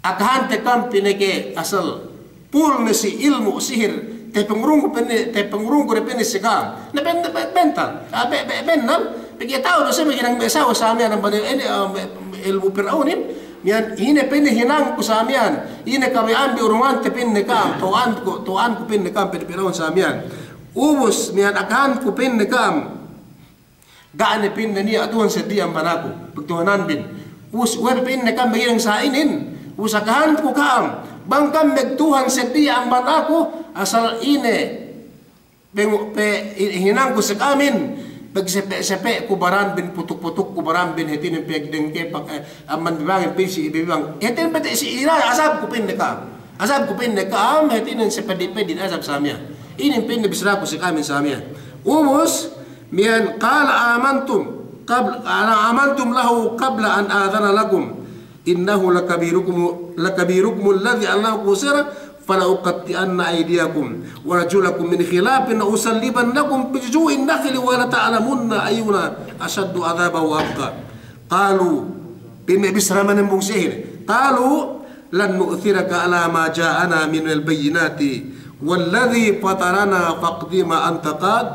Akahante ka'am pa'inne ke asal pul ne si ilmu' sihir, tapangurungku pa'inne, tapangurungku de pa'inne si ka'am. Na ben-, be-, bental, a, be-, be-, bennal, pegge' ta'u du siye maghinang me' sawe samiyan amban ine, a, me-, ilmu' Pir'aunin, miya'an ine pa'inne hinangku samiyan, ine kabaya'anbi urungante pa'inne ka'am, to'anku, to'anku pa'inne ka'am, pa'inne Pir'aun samiyan. Ubus, miya'an akahanku pa'inne ka'am, ga' ne pa'inne niya' Tuhan seddili amban aku, pagtuhananbin. Ubus, we' pa'inne ka'am maghinang sa inin, ubus akahanku ka'am, bang ka'am magtuhan seddili amban aku, asal ine, bengu-, pe-, i-, hinangku si ka'amin, pagsepe'-sepe'ku baranbin, putuk-putukku baranbin, hātinen pagdengke, pag-, e, amban bibangin pa'in si ibibang. Hātinen pete' si ina, azabku pa'inne ka'am. Azabku pa'inne ka'am, hātinen si pedi'-pedi'in azab samiyan. Inin pa'inne bissaraku si ka'amin samiyan. Ubus, miya'an, qala amantum, qab-, qala amantum lahu qabla an a'dhana lakum. Innahu lakabirukum, lakabirukum alladhi 'allamakum as-sihra, fala uqatti'anna aydiyakum wa arjulakum min khilafin wa la usallibannakum fi juzu'in nakhli wa la ta'lamunna ayyuna ashaddu 'adhaban wa abqa. Qalu, pa'in me' bissara manembung siyehin. Qalu, lan nu'thiraka 'ala ma ja'ana minal bayyinati والذي فطرنا فاقض ما أنت قاض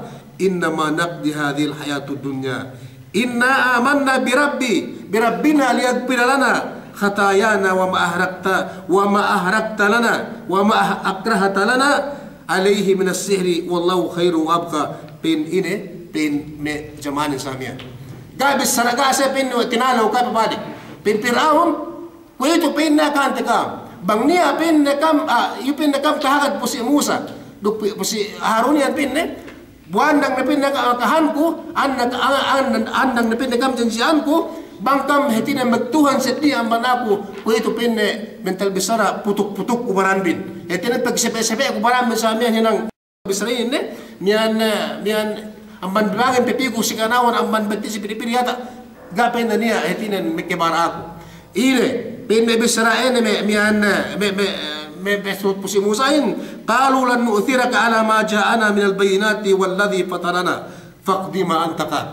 إنما نقضي هذه الحياة الدنيا إنا آمنا بربي بربنا ليغفر لنا خطايانا وما أهرقت وما أهرقت لنا وما أه- أكرهت لنا عليه من السحر والله خير وأبقى. Pa'in ine, pa'in me' jamanin sa miya'an. Ga' bissara, ga' siye pa'in we' tinalew ka pabalik. Pa'in Pir'aun, kuwe'itu pa'inne akahante kam. Bang niya' pa'inne kam, ah, iyu pa'inne kam kahagad pu si Musa. Duk pu, pu si Harun iyan pa'inne. Bu andang ne pa'inne ka, akahanku, andang, andang, andang ne pa'inne kam janji'anku, bang kam hātinen magtuhan seddili amban aku, kuwe'itu pa'inne mental bissara putuk-putukku baranbin. Hātinen pagsepe'-sepe'ku baranbin sa miya'an hinang bissara inin ne, miya'an, eh, miya'an amban bilangin pe piku si kanawan amban beti si piri-piri yata'. Ga' pa'inne niya' hātinen mekebara aku. Ine, pa'inne bissara ine me', miya'an, eh, me', me', eh, me', me' sut pu si Musahin, قالوا لن نؤثرك على ما جاءنا من البينات والذي فطرنا فاقض ما أنت قاض.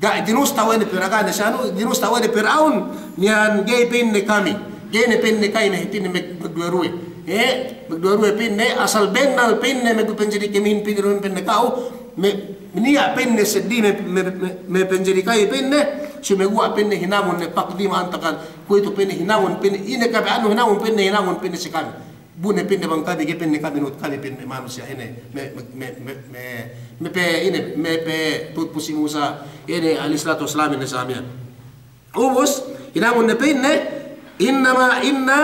Ga' dinusta we' ne Pir'aun, si anu, dinusta we' ne Pir'aun, miya'an ga'i pa'inne kami. Ga'i ne pa'inne kami me' hātinen me', magduwe-ruwe. Eh, magduwe-ruwe pa'inne, asal bennal pa'inne, me' panjari kamihin pa'inne, pa'inne ka'u, me', niya' pa'inne seddili me', me', me', me' panjari kami pa'inne, sumeguwa' pa'inne hinangun ne فاقض ما أنت قاض. Kuwe'itu pa'inne hinangun pa'inne, ine kabe anu hinangun pa'inne, hinangun pa'inne si kami. Bu ne pa'inne bang kami, ga'i pa'inne kami nuhut kami pa'inne manusiya' ine, me', me' pe ine, me' pe tut pu si Musa, ine alayhis salatu wassalam ine sa miya'an. Ubus, hinangun ne pa'inne, إنما إنا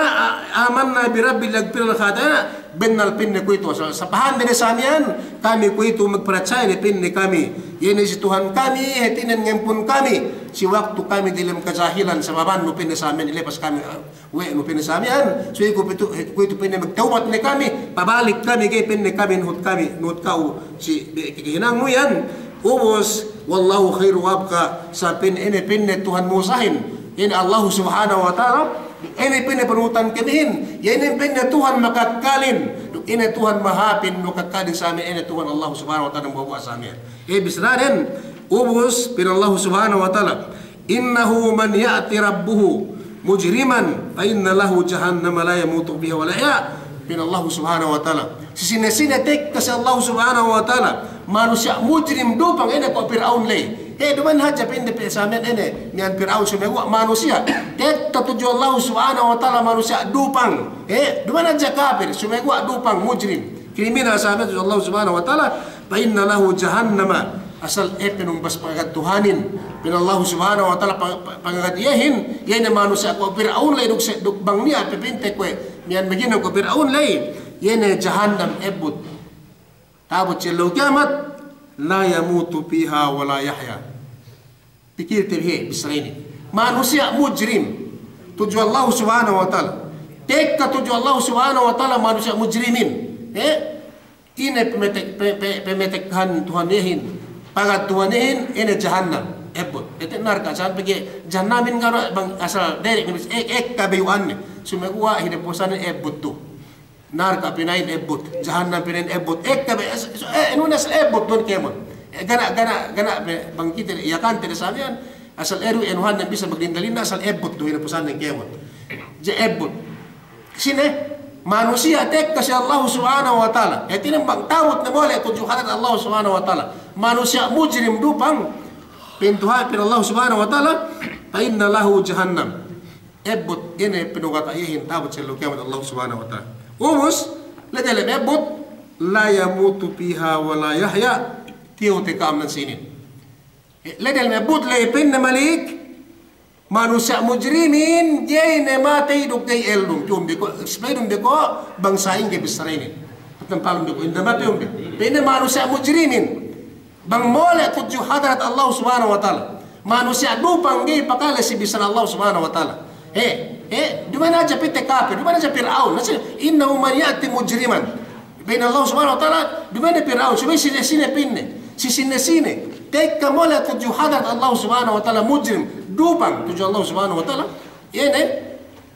آمنا بربنا ليغفر لنا خطايانا, bennal pa'inne kuwe'itu, sa, sapahande ne sa miya'an, kami kuwe'itu magparatsaya ne pa'inne kami, iye ne si Tuhan kami, hātinen ngampun kami, si waktu kami dalem kajahilan, sababannu pa'inne sa miya'an, ilepas kami, ah, we' nu pa'inne sa miya'an, subey ku pitu, kuwe'itu pa'inne magtawbat ne kami, pabalik kami, ga'i pa'inne kami nuhut kami, nuhut ka'u si be-, ke-, kehinangnu iyan. Ubus, والله خير وأبقى, sa pa'inne ine pa'inne Tuhan Musahin, ine Allahu Subhanahu wa Ta'ala, ine pa'inne panuhutan kamihin, iye ine pa'inne Tuhan makakkalin, duk ine Tuhan mahāpin makakkalin sa miya'an, ine Tuhan Allahu Subhanahu wa Ta'ala dambuwa'-buwa' sa miya'an. E, bissaranen, ubus, pa'in Allahu Subhanahu wa Ta'ala, إنه من يأت ربه مجرما فإن له جهنم لا يموت فيها ولا يحيا. Pa'in Allahu Subhanahu wa Ta'ala. Si sine-sine tekka si Allahu Subhanahu wa Ta'ala manusiya' mujrim dupang ine ko' Pir'aun ley. E, duma'in hadja pa'inde pe sa miya'an ine, miya'an Pir'aun sumeguwa' manusiya'. Tekka tudju Allahu Subhanahu wa Ta'ala manusiya' dupang. E, duma'in hadja kapir, sumeguwa' dupang, mujrim. Kriminal sa miya'an tudju Allahu Subhanahu wa Ta'ala. فإن له جهنم, asal e panumbas pangagad Tuhanin, pa'in Allahu Subhanahu wa Ta'ala pa-, pa-, pangagad iyehin, iye ne manusiya' ko' Pir'aun ley duk se-, duk bang niya' pe pa'inte kuwe' miya'an maghinang ko' Pir'aun ley, iye ne jahannam ebbut. Ta'abut si ellew kiyamat, لا يموت فيها ولا يحيا. Pikilte bi he, bissara inin. Manusiya' mujrim tudju Allahu Subhanahu wa Ta'ala. Tekka tudju Allahu Subhanahu wa Ta'ala manusiya' mujrimin. He? Ine pemetek-, pe-, pe-, pemetekkahan Tuhan iyehin, pangagad Tuhan iyehin, ine jahannam, ebbut. Ete' narka', jahannam pegge' jahannamin ga' du bang asal derek ne bis, e-, ekka bayu'anne. Sumeguwa' hinapusannen ebbut tu. Narka' pina'in ebbut, jahannam pina'in ebbut. Ekka be-, es-, es-, e, enu ne asal ebbut duwen kēmon. E, ga' ne, ga' ne, ga' ne be-, bang kite, iye kan te de sa miya'an, asal eru enuhan ne bisa maglinda-linda, asal ebbut du hinapusannen kēmon. Je ebbut. Sine, manusiya' tekka si Allahu Subhanahu wa Ta'ala. Hātinen bang ta'abut ne mole' tudju hadarat Allahu Subhanahu wa Ta'ala manusiya' mujrim dupang, pa'in Tuhan, pa'in Allahu Subhanahu wa Ta'ala, فإن له جهنم. Ebbut, ine pinugata' iyehin ta'abut si ellew kiyamat Allahu Subhanahu wa Ta'ala. Ubus, la'i dem ebbut, لا يموت فيها ولا يحيا. Tiyu' te ka'am nan sinin. E, la'i dem ebbut ley pa'inne malik, manusiya' mujrimin, ga'i ne matey duk ga'i ellum, piyun bi ko', pa'in bi ko', bang sa'ingge bissara inin. Atampalun bi ko', inda ma piyun bi. Pa'inne manusiya' mujrimin. Bang mole' tudju hadarat Allahu Subhanahu wa Ta'ala. Manusiya' dupang ga'i pakale si bissara Allahu Subhanahu wa Ta'ala. He, he, duma'in hadja pite kapir, duma'in hadja Pir'aun. Nasi, إنه من يأت مجرما. Pa'in Allahu Subhanahu wa Ta'ala, duma'in Pir'aun, subey sine-sine pa'inne. Si sine-sine. Tekka mole' tudju hadarat Allahu Subhanahu wa Ta'ala mujrim. Dupang tudju Allahu Subhanahu wa Ta'ala. Iye ne,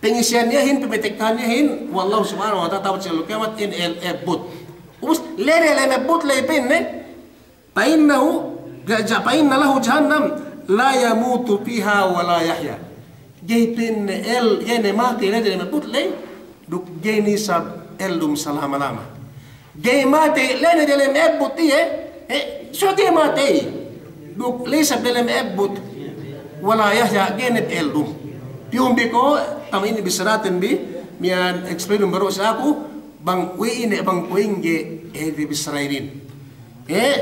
pangisihan iyehin, pametekkahan iyehin we' Allahu Subhanahu wa Ta'ala, ta'abut si ellew kiyamat, ine el-, ebbut. Ubus, la'i dem ebbut ley pa'inne, فإنه, ja-, ja-, فإن له جهنم لا يموت فيها ولا يحيا. Ga'i pa'inne el-, ga'i ne matey la'i dem ebbut ley, duk ga'i ne isab ellum salama-lama. Ga'i matey, la'i ne delem ebbut iye, eh, so ga'i matey. Duk la'i isab delem ebbut. Wala yahya, ga'i ne ellum. Piyun bi ko', tam inin bissaraten bi, miya'an explain baru si aku, bang we' ine bang kuwe' ingge, eh, di bissara inin. Eh,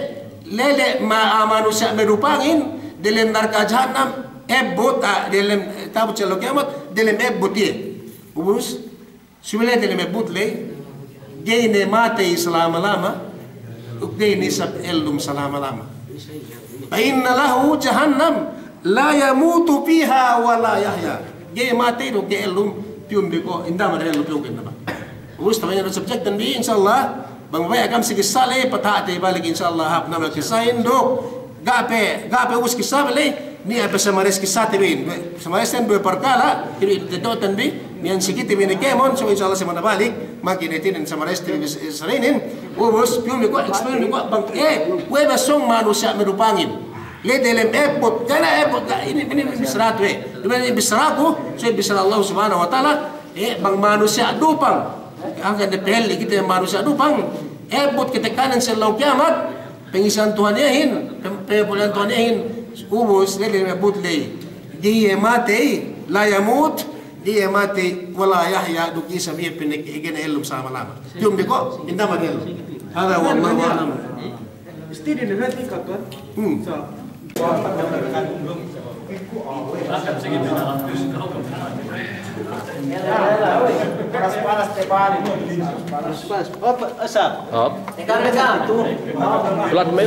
lele ma-, manusiya' madupangin, delem narka' jahannam, ebbut, ah, delem, eh, ta'abut si ellew kiyamat, delem ebbut iye. Ubus, subey la'i delem ebbut la'i, ga'i ne matey salama-lama, duk ga'i ne isab ellum salama-lama. Fa inna lahu jahannam la yamutu fiha wa la yahya. Ga'i matey duk ga'i ellum, piyun bi ko', inda' ma ellum piyun ko' inda' ma. Ubus, tamanya du subject dan bi, insya Allah, bang baya' kam si kissa la'i, pataha'te balik, insya Allah, hāp nama kissahin duk, ga' pe, ga' pe ubus kissa bi la'i, niya' pe summarize kissate bi, summarize ten duwe parkala', ine te'ed do'ten bi, niya' si kite bi ne kēmon, so insya Allah si mana balik, makin hātinen summarize te bi bis-, bissara inin, ubus, piyun bi ko', explain bi ko', bang, eh, we' be sōng manusiya' madupangin. La'i delem ebbut, ga' ne ebbut, ga' inin, inin bissarate bi, inin bissaraku, so bissara Allah Subhanahu wa Ta'ala, eh, bang manusiya' dupang, hangkan de pa'elli kite manusiya' dupang, ebbut kite kanen si ellew kiyamat, pangisan Tuhan iyehin, pe-, pe-, pangisan Tuhan iyehin, ubus, la'i delem ebbut la'i. Ga'i iye matey, la yamut, ga'i iye matey, wa la yahya, duk isab iye pinag-, ga'i ne ellum salama-lama. Piyun bi ko', inda' ma ellum. Hadha wallahu a'lam. Hmm. Hop. Plat me.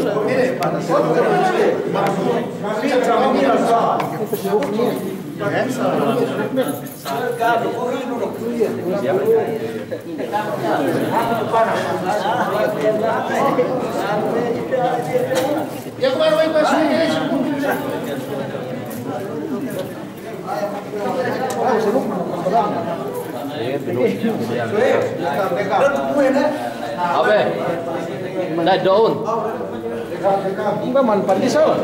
Abe. Dai doon. Iba man pandisal.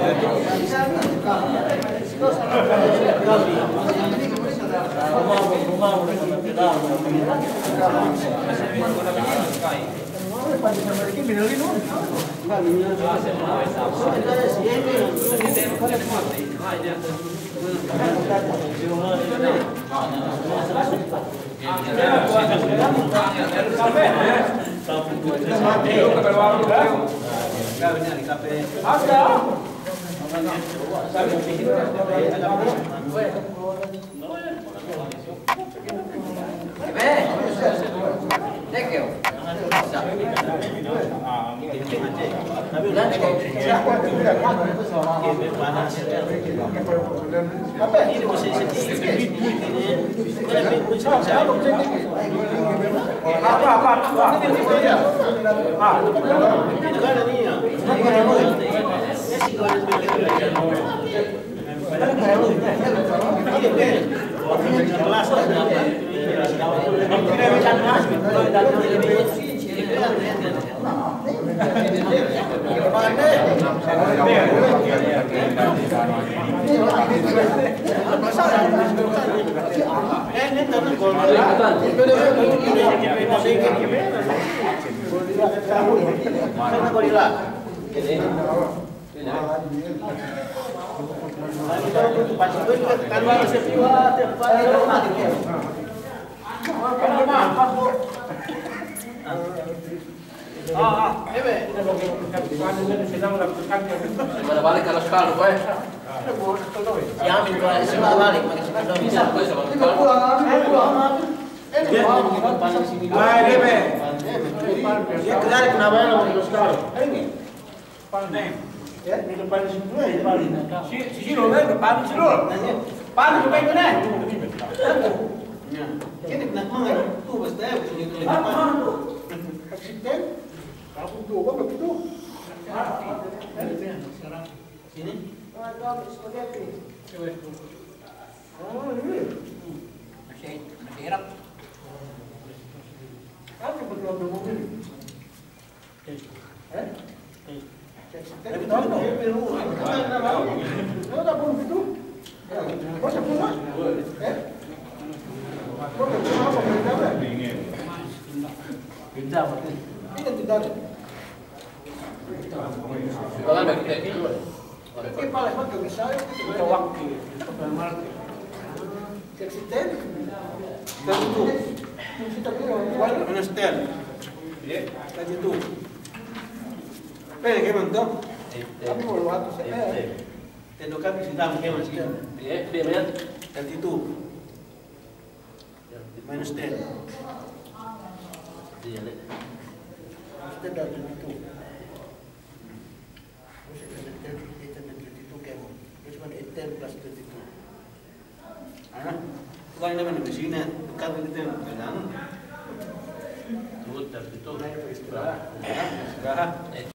Mana balik kalau sekarang, boy? Siya amin ko, si mana balik, maka si Indonesia. Ay, debe. Siya kaya kenapa ya, kalau sekarang? Panen. Ya? Minum panen si Dulay, panen. Si, si Dulay, panen si Dulay. Panen si Dulay, panen. Ya. Jadi, nak mangan tu, basta ya, betul itu. Apa? Aksiden? Aku tu, apa begitu? Sini? Oh, ini. Masih, masih enak. Aku betul-betul ini. Sine tu dale. Sine pale, sine tu dale. Sine ten. Ten tu. Minus ten. Ten tu. Pe, kēmon tu. Kami mau luat tu, eh. Ten tu kami sine kēmon sine. Ten tu. Minus ten. Iya, le. Minus ten dan twenty-two. Terus eight ten, eight ten dan twenty-two kēmon. Terus kan eight ten plus twenty-two. Ana, kuwan naman di sine, bukan di ten, tenang. Tuud, thirty-two. Istirahat. Istirahat.